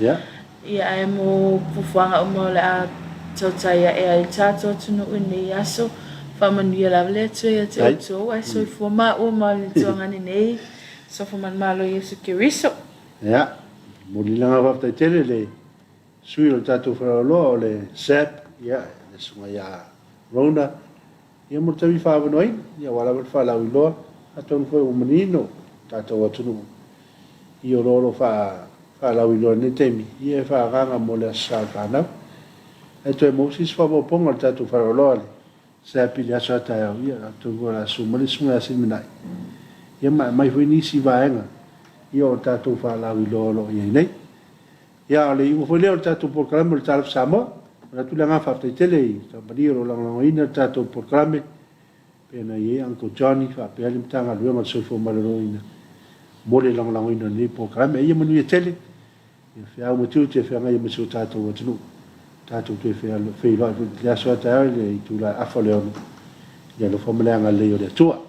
Ia, ae mo fuafuaga uma o le a tautai ae ai tatou atunuu i nei aso, faamanuia lava le Atua ia te outou, ae soifua maua ma le tuagane nei, Sofa Manumalo Iesu Keriso. Ia, momoli le agaga faafetai tele i le. sui o le tatou faleoloa o le SAP, ia, le susuga ia Rona, ia mo le taimi faaavanoaina, ia aua lava le faalauiloa, atonu foi ua manino le tatou atunuu i oloa o lo o faalauiloa i lenei taimi, ia e faaagaaga mo le Aso Sa o le fanau. Ae toe maua se isi faaopoopoga o le tatou faleoloa le SAP i le aso a taeao, ia atonu foi o le a susu mai le Susuga ia Silimanai, ia ma aumai foi nisi vaega ia o tatou faalauiloa o lo o i ai nei. Ia, o le iuga foi lea o le tatou polokalame o le Talofa Samoa. E momoli atu le agaga faafetai tele i kamupani o lo o lagolagoina le tatou polokalame, pei ona i ai Uncle Johnny faapea le Matagaluega o le Soifua Maloloina mo le lagolagoina o lenei polokalame. Ia manuia tele, ia feau ma tiute e feagai ai ma si o tatou atunuu. Tatou toe feiloai foi i le aso a taeao i le itula e afa o le ono i le alofa ma le agalelei o le Atua.